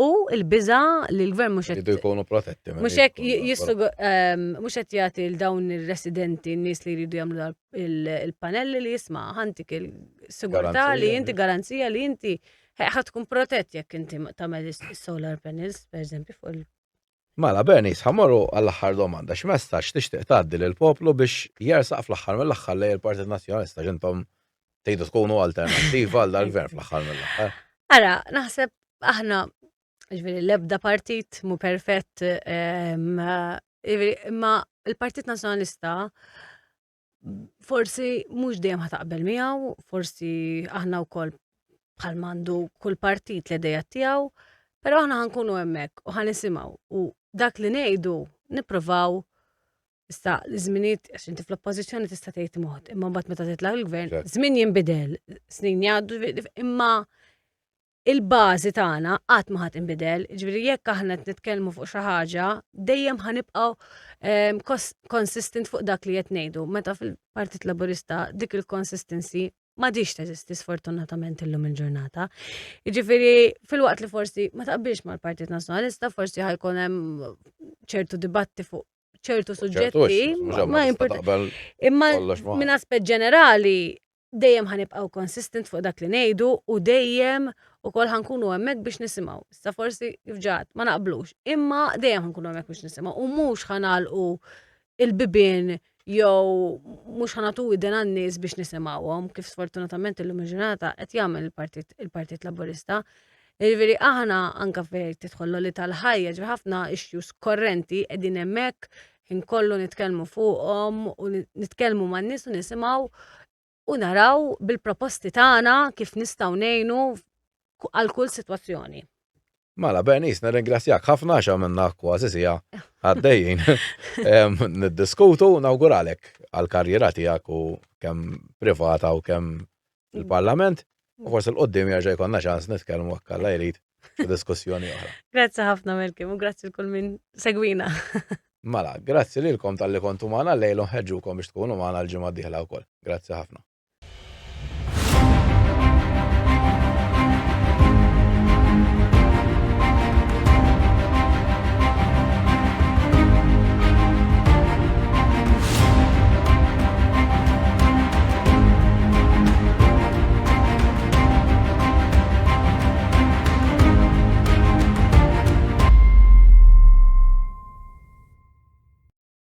u l-biża li l-gvern mhux qed jkunu protetti. Mhux hekk jistgħu ehm, mhux qed jagħti l dawn ir-residenti n-nies li jridu jagħmlu il-panelli li jisma' ħantik il-sigurtà li inti garanzija li inti ħa tkun protett jekk inti tagħmel is-solar panels, per eżempju, fuq il Mela, Bernice, ħa mmorru għall-aħħar domanda. X'messaġġ tixtieq tgħaddi lill-poplu biex jersaq fl-aħħar mill-aħħar lejn il-Partit Nazzjonalista għax intom tgħidu tkunu alternattiva għal dal-gvern fl-aħħar mill-aħħar? Ara, naħseb aħna ġifieri l-ebda partit mu perfett, ehm, imma il-Partit Nazzjonalista forsi mhux dejjem ħa taqbel miegħu, forsi aħna wkoll. Bħal m'għandu kull partit l-idejat tiegħu, però aħna ħa nkunu hemmhekk u ħa nisimgħu u dak li ngħidu nippruvaw. Issa l-żminijiet, għax inti fl-oppożizzjoni tista' tgħid mod, imma mbagħad meta titla' l-gvern, żmien jinbidel, snin jgħaddu, imma il-bażi tagħna qatt ma ħadd inbidel, ġifieri jekk aħna qed nitkellmu fuq xi ħaġa, dejjem ħanibqgħu consistent fuq dak li qed ngħidu. Meta fil-Partit Laburista dik il-consistency m'għadhiex teżisti sfortunatament illum il-ġurnata. Jiġifieri filwaqt li forsi ma taqbilx mal-Partit Nazzjonalista, forsi ħa jkun hemm ċertu dibatti fuq ċertu suġġetti, ma importa. Imma minn aspett ġenerali dejjem ħa nibqgħu consistent fuq dak li ngħidu u dejjem ukoll ħa nkunu hemmhekk biex nisimgħu. Issa forsi kif ġat ma naqblux, imma dejjem ħa nkunu hemmhekk biex nisimgħu u mhux ħa nagħlqu il-bibien jew mhux ħa nagħtu widen għan-nies biex nisimgħuhom, kif sfortunatament illum il-ġurnata qed jagħmel il-Partit il-Partit Laburista. Jiġifieri aħna anke fejn tidħol l-għoli tal-ħajja, ġifieri ħafna issues korrenti qegħdin hemmhekk ħin kollu nitkellmu fuqhom u nitkellmu man-nies u nisimgħu u naraw bil-proposti tagħna kif nistgħu ngħinu għal kull sitwazzjoni. Mela, Bernice, nirringrazzjak ħafna għax għamilna kważi siegħa għaddejjin niddiskutu, nawguralek għall-karriera tiegħek u kemm privata u kemm fil-Parlament. U forsi 'l quddiem jerġa' jkollna ċans nitkellmu hekk Alla jrid fi diskussjoni oħra. Grazzi ħafna Melkim u grazzi lil kull min segwina. Mela, grazzi lilkom talli kontu magħna llejla u nħeġġukom biex tkunu magħna l-ġimgħa d-dieħla wkoll. Grazzi ħafna.